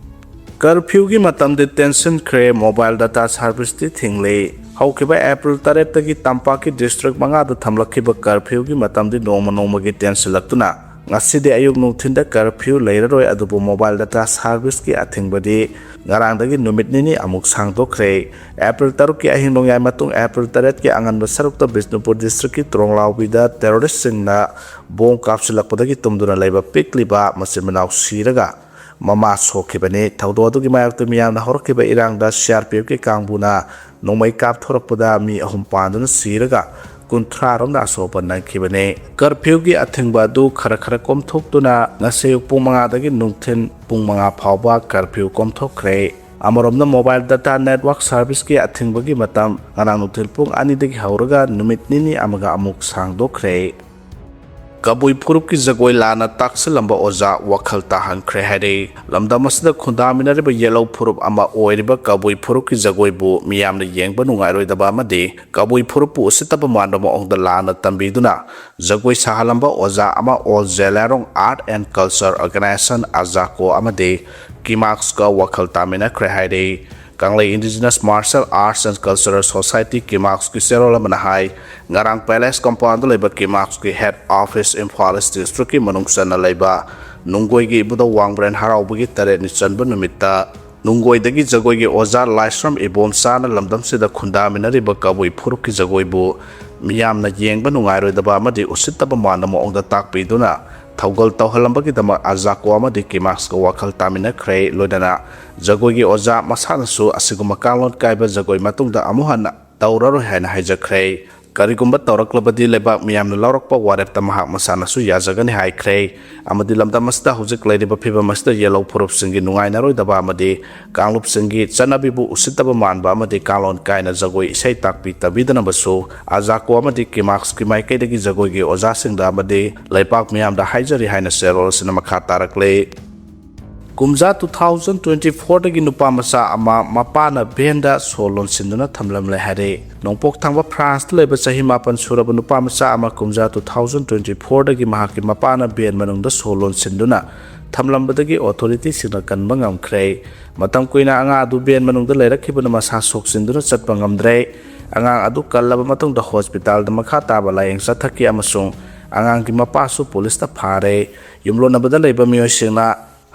ꯀꯔꯐ꯭ꯌꯨꯒꯤ ꯃꯇꯝꯗꯤ ꯇꯦꯟꯁꯤꯟꯈ꯭ꯔꯦ, ꯃꯣꯕꯥꯏꯜ ꯗꯇꯥ ꯁꯥꯔꯚꯤꯁꯇꯤ ꯊꯤꯡꯂꯤ꯫ ꯍꯧꯈꯤꯕ ꯑꯦꯄ꯭ꯔꯤꯜ ꯇꯔꯦꯠꯇꯒꯤ ꯇꯝꯄꯥꯛꯀꯤ ꯗꯤꯁꯇ꯭ꯔꯤꯛ ꯃꯉꯥꯗ ꯊꯝꯂꯛꯈꯤꯕ ꯀꯔꯐ꯭ꯌꯨꯒꯤ ꯃꯇꯝꯗꯤ ꯅꯣꯡꯃ ꯅꯣꯡꯃꯒꯤ ꯇꯦꯟꯁꯤꯜꯂꯛꯇꯨꯅ ꯉꯁꯤꯗꯤ ꯑꯌꯨꯛ ꯅꯨꯡꯊꯤꯟꯗ ꯀꯔꯐ꯭ꯌꯨ ꯂꯩꯔꯔꯣꯏ, ꯑꯗꯨꯕꯨ ꯃꯣꯕꯥꯏꯜ ꯗꯇꯥ ꯁꯥꯔꯚꯤꯁꯀꯤ ꯑꯊꯤꯡꯕꯗꯤ ꯉꯔꯥꯡꯗꯒꯤ ꯅꯨꯃꯤꯠ ꯅꯤꯅꯤ ꯑꯃꯨꯛ ꯁꯥꯡꯗꯣꯛꯈ꯭ꯔꯦ꯫ ꯑꯦꯄ꯭ꯔꯤꯜ ꯇꯔꯨꯛꯀꯤ ꯑꯍꯤꯡ ꯅꯣꯡꯌꯥꯏ ꯃꯇꯨꯡ ꯑꯦꯄ꯭ꯔꯤꯜ ꯇꯔꯦꯠꯀꯤ ꯑꯉꯟꯕ ꯁꯔꯨꯛꯇ ꯕꯤꯁꯅꯨꯄꯨꯔ ꯗꯤꯁꯇ꯭ꯔꯤꯛꯀꯤ ꯇ꯭ꯔꯣꯡꯂꯥꯎꯕꯤꯗ ꯇꯦꯔꯣꯔꯤꯁꯁꯤꯡꯅ ꯕꯣꯝ ꯀꯥꯞꯁꯤꯜꯂꯛꯄꯗꯒꯤ ꯇꯨꯝꯗꯨꯅ ꯂꯩꯕ ꯄꯤꯛꯂꯤꯕ ꯃꯆꯤꯟ ꯃꯅꯥꯎ ꯁꯤꯔꯒ ꯃꯃꯥ ꯁꯣꯛꯈꯤꯕꯅꯤ꯫ ꯊꯧꯗꯣꯛ ꯑꯗꯨꯒꯤ ꯃꯥꯌꯣꯛꯇ ꯃꯤꯌꯥꯝꯅ ꯍꯧꯔꯛꯈꯤꯕ ꯏꯔꯥꯡꯗ ꯁꯤ ꯑꯥꯔ ꯄꯤ ꯑꯦꯐꯀꯤ ꯀꯥꯡꯕꯨꯅ ꯅꯣꯡꯃꯩ ꯀꯥꯞꯊꯣꯔꯛꯄꯗ ꯃꯤ ꯑꯍꯨꯝ ꯄꯥꯟꯗꯨꯅ ꯁꯤꯔꯒ ꯀꯨꯟꯊ꯭ꯔꯥ ꯔꯣꯝꯅ ꯑꯁꯣꯛ ꯑꯄꯟ ꯅꯪꯈꯤꯕꯅꯤ꯫ ꯀꯔꯐ꯭ꯌꯨꯒꯤ ꯑꯊꯤꯡꯕ ꯑꯗꯨ ꯈꯔ ꯈꯔ ꯀꯣꯝꯊꯣꯛꯇꯨꯅ ꯉꯁꯤ ꯑꯌꯨꯛ ꯄꯨꯡ ꯃꯉꯥꯗꯒꯤ ꯅꯨꯡꯊꯤꯜ ꯄꯨꯡ ꯃꯉꯥ ꯐꯥꯎꯕ ꯀꯔꯐ꯭ꯌꯨ ꯀꯣꯝꯊꯣꯛꯈ꯭ꯔꯦ꯫ ꯑꯃꯔꯣꯝꯗ, ꯃꯣꯕꯥꯏꯜ ꯗꯇꯥ ꯅꯦꯠꯋꯥꯔꯛ ꯁꯥꯔꯚꯤꯁꯀꯤ ꯑꯊꯤꯡꯕꯒꯤ ꯃꯇꯝ ꯉꯔꯥꯡ ꯅꯨꯡꯊꯤꯜ ꯄꯨꯡ ꯑꯅꯤꯗꯒꯤ ꯍꯧꯔꯒ ꯅꯨꯃꯤꯠ ꯅꯤꯅꯤ ꯑꯃꯒ ꯑꯃꯨꯛ ꯁꯥꯡꯗꯣꯛꯈ꯭ꯔꯦ꯫ ꯀꯕꯨꯏ ꯐꯨꯔꯨꯞꯀꯤ ꯖꯒꯣꯏ ꯂꯥꯟꯅ ꯇꯥꯛꯁꯤꯜꯂꯝꯕ ꯑꯣꯖꯥ ꯋꯥꯈꯜ ꯇꯥꯍꯟꯈ꯭ꯔꯦ ꯍꯥꯏꯔꯤ꯫ ꯂꯝꯗꯝ ꯑꯁꯤꯗ ꯈꯨꯟꯗꯥꯃꯤꯟꯅꯔꯤꯕ ꯌꯦꯜꯍꯧ ꯐꯨꯔꯨꯞ ꯑꯃ ꯑꯣꯏꯔꯤꯕ ꯀꯕꯨꯏ ꯐꯨꯔꯨꯞꯀꯤ ꯖꯒꯣꯏꯕꯨ ꯃꯤꯌꯥꯝꯅ ꯌꯦꯡꯕ ꯅꯨꯡꯉꯥꯏꯔꯣꯏꯗꯕ ꯑꯃꯗꯤ ꯀꯕꯨꯏ ꯐꯨꯔꯨꯞꯄꯨ ꯎꯁꯤꯠꯇꯕ ꯃꯥꯟꯕ ꯃꯑꯣꯡꯗ ꯂꯥꯟꯅ ꯇꯝꯕꯤꯗꯨꯅ ꯖꯒꯣꯏ ꯁꯥꯍꯜꯂꯝꯕ ꯑꯣꯖꯥ ꯑꯃ ꯑꯣꯜ ꯖꯦꯂꯥꯔꯣꯡ ꯑꯥꯔꯠ ꯑꯦꯟ ꯀꯜꯆꯔ ꯑꯣꯔꯒꯅꯥꯏꯖꯦꯁꯟ, ꯑꯖꯥꯀꯣ, ꯑꯃꯗꯤ ꯀꯤꯃꯥꯛꯁꯀ ꯋꯥꯈꯜ ꯇꯥꯃꯤꯟꯅꯈ꯭ꯔꯦ ꯍꯥꯏꯔꯤ꯫ ꯀꯪꯂꯩ indigenous martial arts and cultural society, ꯀꯤꯃꯥꯛꯁꯀꯤ ꯆꯦꯔꯣꯜ ꯑꯃꯅ ꯍꯥꯏ, ꯉꯔꯥꯡ ꯄꯦꯂꯦꯁ ꯀꯝꯄꯥꯎꯟꯗ ꯂꯩꯕ ꯀꯤꯃꯥꯛꯁꯀꯤ ꯍꯦꯗ ꯑꯣꯐꯤꯁ ꯏꯝꯐꯥꯜ ꯏꯁ ꯗꯤꯁꯇ꯭ꯔꯤꯛꯀꯤ ꯃꯅꯨꯡ ꯆꯟꯅ ꯂꯩꯕ ꯅꯨꯡꯒꯣꯏꯒꯤ ꯏꯕꯨꯙꯧ ꯋꯥꯡꯕ꯭ꯔꯦꯟ ꯍꯔꯥꯎꯕꯒꯤ ꯇꯔꯦꯠꯅꯤ ꯆꯟꯕ ꯅꯨꯃꯤꯠꯇ ꯅꯨꯡꯒꯣꯏꯗꯒꯤ ꯖꯒꯣꯏꯒꯤ ꯑꯣꯖꯥ ꯂꯥꯏꯁ꯭ꯔꯝ ꯏꯕꯣꯝꯆꯥꯅ ꯂꯝꯗꯝꯁꯤꯗ ꯈꯨꯟꯗꯥꯃꯤꯟꯅꯔꯤꯕ ꯀꯕꯨꯏ ꯐꯨꯔꯨꯞꯀꯤ ꯖꯒꯣꯏꯕꯨ ꯃꯤꯌꯥꯝꯅ ꯌꯦꯡꯕ ꯅꯨꯡꯉꯥꯏꯔꯣꯏꯗꯕ ꯑꯃꯗꯤ ꯎꯁꯤꯠꯇꯕ ꯃꯥꯟꯕ ꯃꯑꯣꯡꯗ ꯇꯥꯛꯄꯤꯗꯨꯅ ꯊꯧꯒꯜ ꯇꯧꯍꯜꯂꯝꯕꯒꯤꯗꯃꯛ ꯑꯖꯥꯀꯣ ꯑꯃꯗꯤ ꯀꯤꯃꯥꯛꯁꯀ ꯋꯥꯈꯜ ꯇꯥꯃꯤꯟꯅꯈ꯭ꯔꯦ꯫ ꯂꯣꯏꯅꯅ ꯖꯒꯣꯏꯒꯤ ꯑꯣꯖꯥ ꯃꯁꯥꯅꯁꯨ ꯑꯁꯤꯒꯨꯝꯕ ꯀꯥꯡꯂꯣꯟ ꯀꯥꯏꯕ ꯖꯒꯣꯏ ꯃꯇꯨꯡꯗ ꯑꯃꯨꯛ ꯍꯟꯅ ꯇꯧꯔꯔꯣꯏ ꯍꯥꯏꯅ ꯍꯥꯏꯖꯈ꯭ꯔꯦ꯫ ꯀꯔꯤꯒꯨꯝꯕ ꯇꯧꯔꯛꯂꯕꯗꯤ ꯂꯩꯕꯥꯛ ꯃꯤꯌꯥꯝꯅ ꯂꯧꯔꯛꯄ ꯋꯥꯔꯦꯞꯇ ꯃꯍꯥꯛ ꯃꯁꯥꯅꯁꯨ ꯌꯥꯖꯒꯅꯤ ꯍꯥꯏꯈ꯭ꯔꯦ꯫ ꯑꯃꯗꯤ ꯂꯝꯗꯝ ꯑꯁꯤꯗ ꯍꯧꯖꯤꯛ ꯂꯩꯔꯤꯕ ꯐꯤꯕꯝ ꯑꯁꯤꯗ ꯌꯦꯜꯍꯧ ꯐꯨꯔꯨꯞꯁꯤꯡꯒꯤ ꯅꯨꯡꯉꯥꯏꯅꯔꯣꯏꯗꯕ ꯑꯃꯗꯤ ꯀꯥꯡꯂꯨꯞꯁꯤꯡꯒꯤ ꯆꯠꯅꯕꯤꯕꯨ ꯎꯁꯤꯠꯇꯕ ꯃꯥꯟꯕ ꯑꯃꯗꯤ ꯀꯥꯡꯂꯣꯟ ꯀꯥꯏꯅ ꯖꯒꯣꯏ ꯏꯁꯩ ꯇꯥꯛꯄꯤ ꯇꯝꯕꯤꯗꯅꯕꯁꯨ ꯑꯖꯥꯀꯣ ꯑꯃꯗꯤ ꯀꯤꯃꯥꯛꯁꯀꯤ ꯃꯥꯏꯀꯩꯗꯒꯤ ꯖꯒꯣꯏꯒꯤ ꯑꯣꯖꯥꯁꯤꯡꯗ ꯑꯃꯗꯤ ꯂꯩꯄꯥꯛ ꯃꯤꯌꯥꯝꯗ ꯍꯥꯏꯖꯔꯤ ꯍꯥꯏꯅ ꯆꯦꯔꯣꯜ ꯑꯁꯤꯅ ꯃꯈꯥ ꯇꯥꯔꯛꯂꯤ꯫ ꯀꯨꯝꯖꯥ two thousand twenty fourꯗꯒꯤ ꯅꯨꯄꯥ ꯃꯆꯥ ꯑꯃ ꯃꯄꯥꯅ ꯚꯦꯟꯗ ꯁꯣ ꯂꯣꯟꯁꯤꯟꯗꯨꯅ ꯊꯝꯂꯝꯂꯦ ꯍꯥꯏꯔꯦ꯫ ꯅꯣꯡꯄꯣꯛ ꯊꯪꯕ ꯐ꯭ꯔꯥꯟꯁꯇ ꯂꯩꯕ ꯆꯍꯤ ꯃꯥꯄꯟ ꯁꯨꯔꯕ ꯅꯨꯄꯥ ꯃꯆꯥ ꯑꯃ ꯀꯨꯝꯖꯥ two thousand twenty fourꯗꯒꯤ ꯃꯍꯥꯛꯀꯤ ꯃꯄꯥꯅ ꯚꯦꯟ ꯃꯅꯨꯡꯗ ꯁꯣ ꯂꯣꯟꯁꯤꯟꯗꯨꯅ ꯊꯝꯂꯝꯕꯗꯒꯤ ꯑꯣꯊꯣꯔꯤꯇꯤꯁꯤꯡꯅ ꯀꯟꯕ ꯉꯝꯈ꯭ꯔꯦ꯫ ꯃꯇꯝ ꯀꯨꯏꯅ ꯑꯉꯥꯡ ꯑꯗꯨ ꯚꯦꯟ ꯃꯅꯨꯡꯗ ꯂꯩꯔꯛꯈꯤꯕꯅ ꯃꯁꯥ ꯁꯣꯛꯆꯤꯟꯗꯨꯅ ꯆꯠꯄ ꯉꯝꯗ꯭ꯔꯦ꯫ ꯑꯉꯥꯡ ꯑꯗꯨ ꯀꯜꯂꯕ ꯃꯇꯨꯡꯗ ꯍꯣꯁꯄꯤꯇꯥꯜꯗ ꯃꯈꯥ ꯇꯥꯕ ꯂꯥꯌꯦꯡ ꯆꯠꯊꯈꯤ ꯑꯃꯁꯨꯡ ꯑꯉꯥꯡꯒꯤ ꯃꯄꯥꯁꯨ ꯄꯨꯂꯤꯁꯇ ꯐꯥꯔꯦ꯫ ꯌꯨꯝꯂꯣꯟꯅꯕꯗ ꯂꯩꯕ ꯃꯤꯑꯣꯏꯁꯤꯡꯅ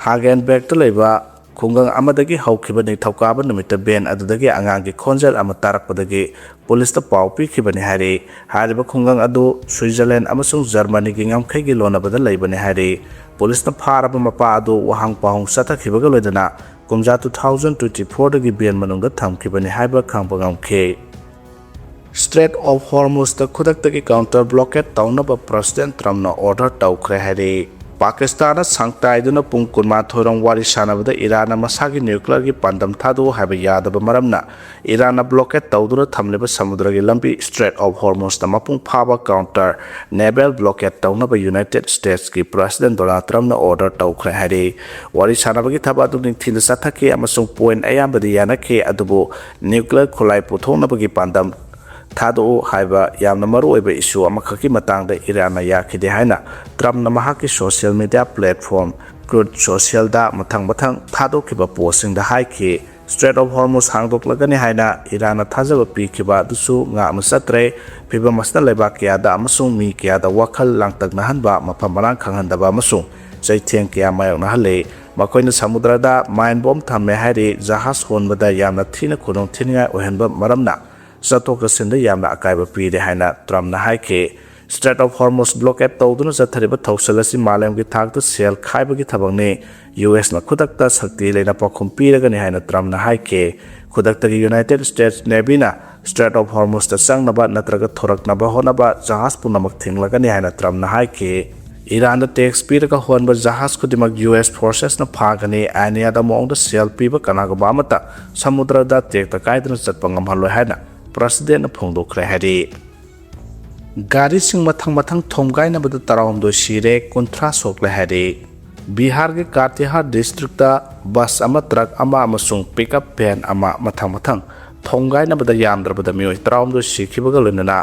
ꯍꯥꯒꯦꯟꯕꯦꯔ꯭ꯒꯇ ꯂꯩꯕ ꯈꯨꯡꯒꯪ ꯑꯃꯗꯒꯤ ꯍꯧꯈꯤꯕ ꯅꯤꯡꯊꯧꯀꯥꯕ ꯅꯨꯃꯤꯠꯇ ꯚꯦꯟ ꯑꯗꯨꯗꯒꯤ ꯑꯉꯥꯡꯒꯤ ꯈꯣꯟꯖꯦꯜ ꯑꯃ ꯇꯥꯔꯛꯄꯗꯒꯤ ꯄꯨꯂꯤꯁꯇ ꯄꯥꯎ ꯄꯤꯈꯤꯕꯅꯤ ꯍꯥꯏꯔꯤ꯫ ꯍꯥꯏꯔꯤꯕ ꯈꯨꯡꯒꯪ ꯑꯗꯨ ꯁ꯭ꯋꯤꯖꯔꯂꯦꯟꯗ ꯑꯃꯁꯨꯡ ꯖꯔꯃꯅꯤꯒꯤ ꯉꯝꯈꯩꯒꯤ ꯂꯣꯟꯅꯕꯗ ꯂꯩꯕꯅꯤ ꯍꯥꯏꯔꯤ꯫ ꯄꯨꯂꯤꯁꯅ ꯐꯥꯔꯕ ꯃꯄꯥ ꯑꯗꯨ ꯋꯥꯍꯪ ꯄꯥꯎꯍꯪ ꯆꯠꯊꯈꯤꯕꯒ ꯂꯣꯏꯅꯅ ꯀꯨꯝꯖꯥ two thousand twenty fourꯗꯒꯤ ꯚꯦꯟ ꯃꯅꯨꯡꯗ ꯊꯝꯈꯤꯕꯅꯤ ꯍꯥꯏꯕ ꯈꯪꯕ ꯉꯝꯈꯤ꯫ Strait of Hormuzꯇ ꯈꯨꯗꯛꯇꯒꯤ counter blockade ꯇꯧꯅꯕ ꯄ꯭ꯔꯁꯤꯗꯦꯟ ꯇ꯭ꯔꯝꯞꯅ ꯑꯣꯔꯗꯔ ꯇꯧꯈ꯭ꯔꯦ ꯍꯥꯏꯔꯤ꯫ ꯄꯥꯀꯤꯁꯇꯥꯟꯅ ꯁꯪꯇꯥꯏꯗꯨꯅ ꯄꯨꯡ ꯀꯨꯟꯃꯥꯊꯣꯏ ꯔꯣꯝ ꯋꯥꯔꯤ ꯁꯥꯟꯅꯕꯗ ꯏꯔꯥꯟꯅ ꯃꯁꯥꯒꯤ ꯅ꯭ꯌꯨꯀ꯭ꯂꯤꯌꯔꯒꯤ ꯄꯥꯟꯗꯝ ꯊꯥꯗꯣꯛꯎ ꯍꯥꯏꯕ ꯌꯥꯗꯕ ꯃꯔꯝꯅ ꯏꯔꯥꯟꯅ blockade ꯇꯧꯗꯨꯅ ꯊꯝꯂꯤꯕ ꯁꯃꯨꯗ꯭ꯔꯒꯤ ꯂꯝꯕꯤ Strait of Hormuzꯇ ꯃꯄꯨꯡ ꯐꯥꯕ counter naval blockade ꯇꯧꯅꯕ ꯌꯨꯅꯥꯏꯇꯦꯗ ꯁ꯭ꯇꯦꯠꯁꯀꯤ ꯄ꯭ꯔꯁꯤꯗꯦꯟ ꯗꯣꯅꯥꯜꯗ ꯇ꯭ꯔꯝꯞꯅ ꯑꯣꯔꯗꯔ ꯇꯧꯈ꯭ꯔꯦ ꯍꯥꯏꯔꯤ꯫ ꯋꯥꯔꯤ ꯁꯥꯟꯅꯕꯒꯤ ꯊꯕꯛ ꯑꯗꯨ ꯅꯤꯡꯊꯤꯅ ꯆꯠꯊꯈꯤ ꯑꯃꯁꯨꯡ ꯄꯣꯏꯟꯠ ꯑꯌꯥꯝꯕꯗꯤ ꯌꯥꯅꯈꯤ, ꯑꯗꯨꯕꯨ ꯅ꯭ꯌꯨꯀ꯭ꯂꯤꯌꯔ ꯈꯨꯠꯂꯥꯏ ꯄꯨꯊꯣꯛꯅꯕꯒꯤ ꯄꯥꯟꯗꯝ ꯊꯥꯗꯣꯛꯎ ꯍꯥꯏꯕ ꯌꯥꯝꯅ ꯃꯔꯨꯑꯣꯏꯕ ꯏꯁꯨ ꯑꯃꯈꯛꯀꯤ ꯃꯇꯥꯡꯗ ꯏꯔꯥꯟꯅ ꯌꯥꯈꯤꯗꯦ ꯍꯥꯏꯅ ꯇ꯭ꯔꯝꯞꯅ ꯃꯍꯥꯛꯀꯤ social media platform Truth Socialꯗ ꯃꯊꯪ ꯃꯊꯪ ꯊꯥꯗꯣꯛꯈꯤꯕ ꯄꯣꯁꯁꯤꯡꯗ ꯍꯥꯏꯈꯤ꯫ Strait of Hormuz ꯍꯥꯡꯗꯣꯛꯂꯒꯅꯤ ꯍꯥꯏꯅ ꯏꯔꯥꯟꯅ ꯊꯥꯖꯕ ꯄꯤꯈꯤꯕ ꯑꯗꯨꯁꯨ ꯉꯥꯛꯅ ꯆꯠꯇ꯭ꯔꯦ꯫ ꯐꯤꯚꯝ ꯑꯁꯤꯅ ꯂꯩꯕꯥꯛ ꯀꯌꯥꯗ ꯑꯃꯁꯨꯡ ꯃꯤ ꯀꯌꯥꯗ ꯋꯥꯈꯜ ꯂꯥꯡꯇꯛꯅꯍꯟꯕ, ꯃꯐꯝ ꯃꯔꯥꯡ ꯈꯪꯍꯟꯗꯕ ꯑꯃꯁꯨꯡ ꯆꯩꯊꯦꯡ ꯀꯌꯥ ꯃꯥꯌꯣꯛꯅꯍꯜꯂꯤ꯫ ꯃꯈꯣꯏꯅ ꯁꯃꯨꯗ꯭ꯔꯗ mine bomb ꯊꯝꯃꯦ ꯍꯥꯏꯔꯤ, ꯖꯍꯥꯖ ꯍꯣꯟꯕꯗ ꯌꯥꯝꯅ ꯊꯤꯅ ꯈꯨꯗꯣꯡ ꯊꯤꯅꯤꯡꯉꯥꯏ ꯑꯣꯏꯍꯟꯕ ꯃꯔꯝꯅ ꯆꯠꯊꯣꯛ ꯆꯠꯁꯤꯟꯗ ꯌꯥꯝꯅ ꯑꯀꯥꯏꯕ ꯄꯤꯔꯦ ꯍꯥꯏꯅ ꯇ꯭ꯔꯝꯞꯅ ꯍꯥꯏꯈꯤ꯫ Strait of Hormuz blockade ꯇꯧꯗꯨꯅ ꯆꯠꯊꯔꯤꯕ ꯊꯧꯁꯤꯜ ꯑꯁꯤ ꯃꯥꯂꯦꯝꯒꯤ ꯊꯥꯛꯇ ꯁꯦꯜ ꯈꯥꯏꯕꯒꯤ ꯊꯕꯛꯅꯤ꯫ ꯌꯨ ꯑꯦꯁꯅ ꯈꯨꯗꯛꯇ ꯁꯛꯇꯤ ꯂꯩꯅ ꯄꯥꯎꯈꯨꯝ ꯄꯤꯔꯒꯅꯤ ꯍꯥꯏꯅ ꯇ꯭ꯔꯝꯞꯅ ꯍꯥꯏꯈꯤ꯫ ꯈꯨꯗꯛꯇꯒꯤ United States Navyꯅ Strait of Hormuzꯇ ꯆꯪꯅꯕ ꯅꯠꯇ꯭ꯔꯒ ꯊꯣꯔꯛꯅꯕ ꯍꯣꯠꯅꯕ ꯖꯍꯥꯖ ꯄꯨꯝꯅꯃꯛ ꯊꯤꯡꯂꯒꯅꯤ ꯍꯥꯏꯅ ꯇ꯭ꯔꯝꯞꯅ ꯍꯥꯏꯈꯤ꯫ ꯏꯔꯥꯟꯗ tax ꯄꯤꯔꯒ ꯍꯣꯟꯕ ꯖꯍꯥꯖ ꯈꯨꯗꯤꯡꯃꯛ ꯌꯨ ꯑꯦꯁ forcesꯅ ꯐꯥꯒꯅꯤ꯫ ꯑꯥꯏꯟ ꯌꯥꯗꯕ ꯃꯑꯣꯡꯗ ꯁꯦꯜ ꯄꯤꯕ ꯀꯅꯥꯒꯨꯝꯕ ꯑꯃꯠꯇ ꯁꯃꯨꯗ꯭ꯔꯗ ꯇꯦꯛꯇ ꯀꯥꯏꯗꯅ ꯆꯠꯄ ꯉꯝꯍꯜꯂꯣꯏ ꯍꯥꯏꯅ Presidentꯅ ꯐꯣꯡꯗꯣꯛꯈ꯭ꯔꯦ ꯍꯥꯏꯔꯤ꯫ ꯒꯥꯔꯤꯁꯤꯡ ꯃꯊꯪ ꯃꯊꯪ ꯊꯣꯝꯒꯥꯏꯅꯕꯗ ꯇꯔꯥꯍꯨꯝꯗꯣꯏ ꯁꯤꯔꯦ, ꯀꯨꯟꯊ꯭ꯔꯥ ꯁꯣꯛꯂꯦ ꯍꯥꯏꯔꯤ꯫ ꯕꯤꯍꯥꯔꯒꯤ ꯀꯥꯇꯤꯍꯥꯔ districtꯇ ꯕꯁ ꯑꯃ, ꯇ꯭ꯔꯛ ꯑꯃ ꯑꯃꯁꯨꯡ ꯄꯤꯛꯑꯞ ꯚꯦꯟ ꯑꯃ ꯃꯊꯪ ꯃꯊꯪ ꯊꯣꯝꯒꯥꯏꯅꯕꯗ ꯌꯥꯝꯗ꯭ꯔꯕꯗ ꯃꯤꯑꯣꯏ ꯇꯔꯥꯍꯨꯝꯗꯣꯏ ꯁꯤꯈꯤꯕꯒ ꯂꯣꯏꯅꯅ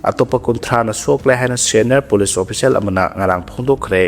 ꯑꯇꯣꯞꯄ ꯀꯨꯟꯊ꯭ꯔꯥꯅ ꯁꯣꯛꯂꯦ ꯍꯥꯏꯅ senior police official ꯑꯃꯅ ꯉꯔꯥꯡ ꯐꯣꯡꯗꯣꯛꯈ꯭ꯔꯦ꯫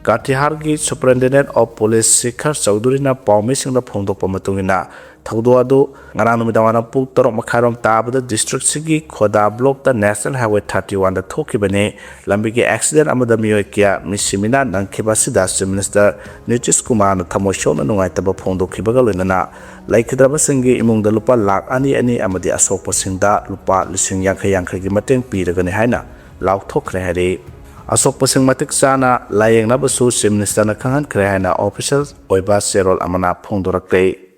ꯀꯥꯇꯤꯍꯥꯔꯒꯤ Superintendent of Police ꯁꯤꯈꯔ ꯆꯧꯙꯨꯔꯤꯅ ꯄꯥꯎꯃꯤꯁꯤꯡꯗ ꯐꯣꯡꯗꯣꯛꯄ ꯃꯇꯨꯡ ꯏꯟꯅ, ꯊꯧꯗꯣꯛ ꯑꯗꯨ ꯉꯔꯥꯡ ꯅꯨꯃꯤꯗꯥꯡ ꯋꯥꯏꯔꯝ ꯄꯨꯡ ꯇꯔꯨꯛ ꯃꯈꯥꯏꯔꯣꯝ ꯇꯥꯕꯗ districtꯁꯤꯒꯤ ꯈꯣꯗꯥ blockꯇ National Highway thirty oneꯗ ꯊꯣꯛꯈꯤꯕꯅꯤ꯫ ꯂꯝꯕꯤꯒꯤ accident ꯑꯃꯗ ꯃꯤꯑꯣꯏ ꯀꯌꯥ ꯃꯤꯁꯤ ꯃꯤꯅꯥ ꯅꯪꯈꯤꯕ ꯑꯁꯤꯗ Chief Minister ꯅꯤꯇꯤꯁ ꯀꯨꯃꯥꯔꯅ ꯊꯃꯣꯏ ꯁꯣꯛꯅ ꯅꯨꯡꯉꯥꯏꯇꯕ ꯐꯣꯡꯗꯣꯛꯈꯤꯕꯒ ꯂꯣꯏꯅꯅ ꯂꯩꯈꯤꯗ꯭ꯔꯕꯁꯤꯡꯒꯤ ꯏꯃꯨꯡꯗ ꯂꯨꯄꯥ ꯂꯥꯈ ꯑꯅꯤ ꯑꯅꯤ ꯑꯃꯗꯤ ꯑꯁꯣꯛꯄꯁꯤꯡꯗ ꯂꯨꯄꯥ ꯂꯤꯁꯤꯡ ꯌꯥꯡꯈꯩ ꯌꯥꯡꯈꯩꯒꯤ ꯃꯇꯦꯡ ꯄꯤꯔꯒꯅꯤ ꯍꯥꯏꯅ ꯂꯥꯎꯊꯣꯛꯈ꯭ꯔꯦ ꯍꯥꯏꯔꯤ꯫ ꯑꯁꯣꯛꯄꯁꯤꯡ ꯃꯇꯤꯛ ꯆꯥꯅ ꯂꯥꯌꯦꯡꯅꯕꯁꯨ Chief Ministerꯅ ꯈꯪꯍꯟꯈ꯭ꯔꯦ ꯍꯥꯏꯅ official ꯑꯣꯏꯕ ꯆꯦꯔꯣꯜ ꯑꯃꯅ ꯐꯣꯡꯗꯣꯔꯛꯂꯦ꯫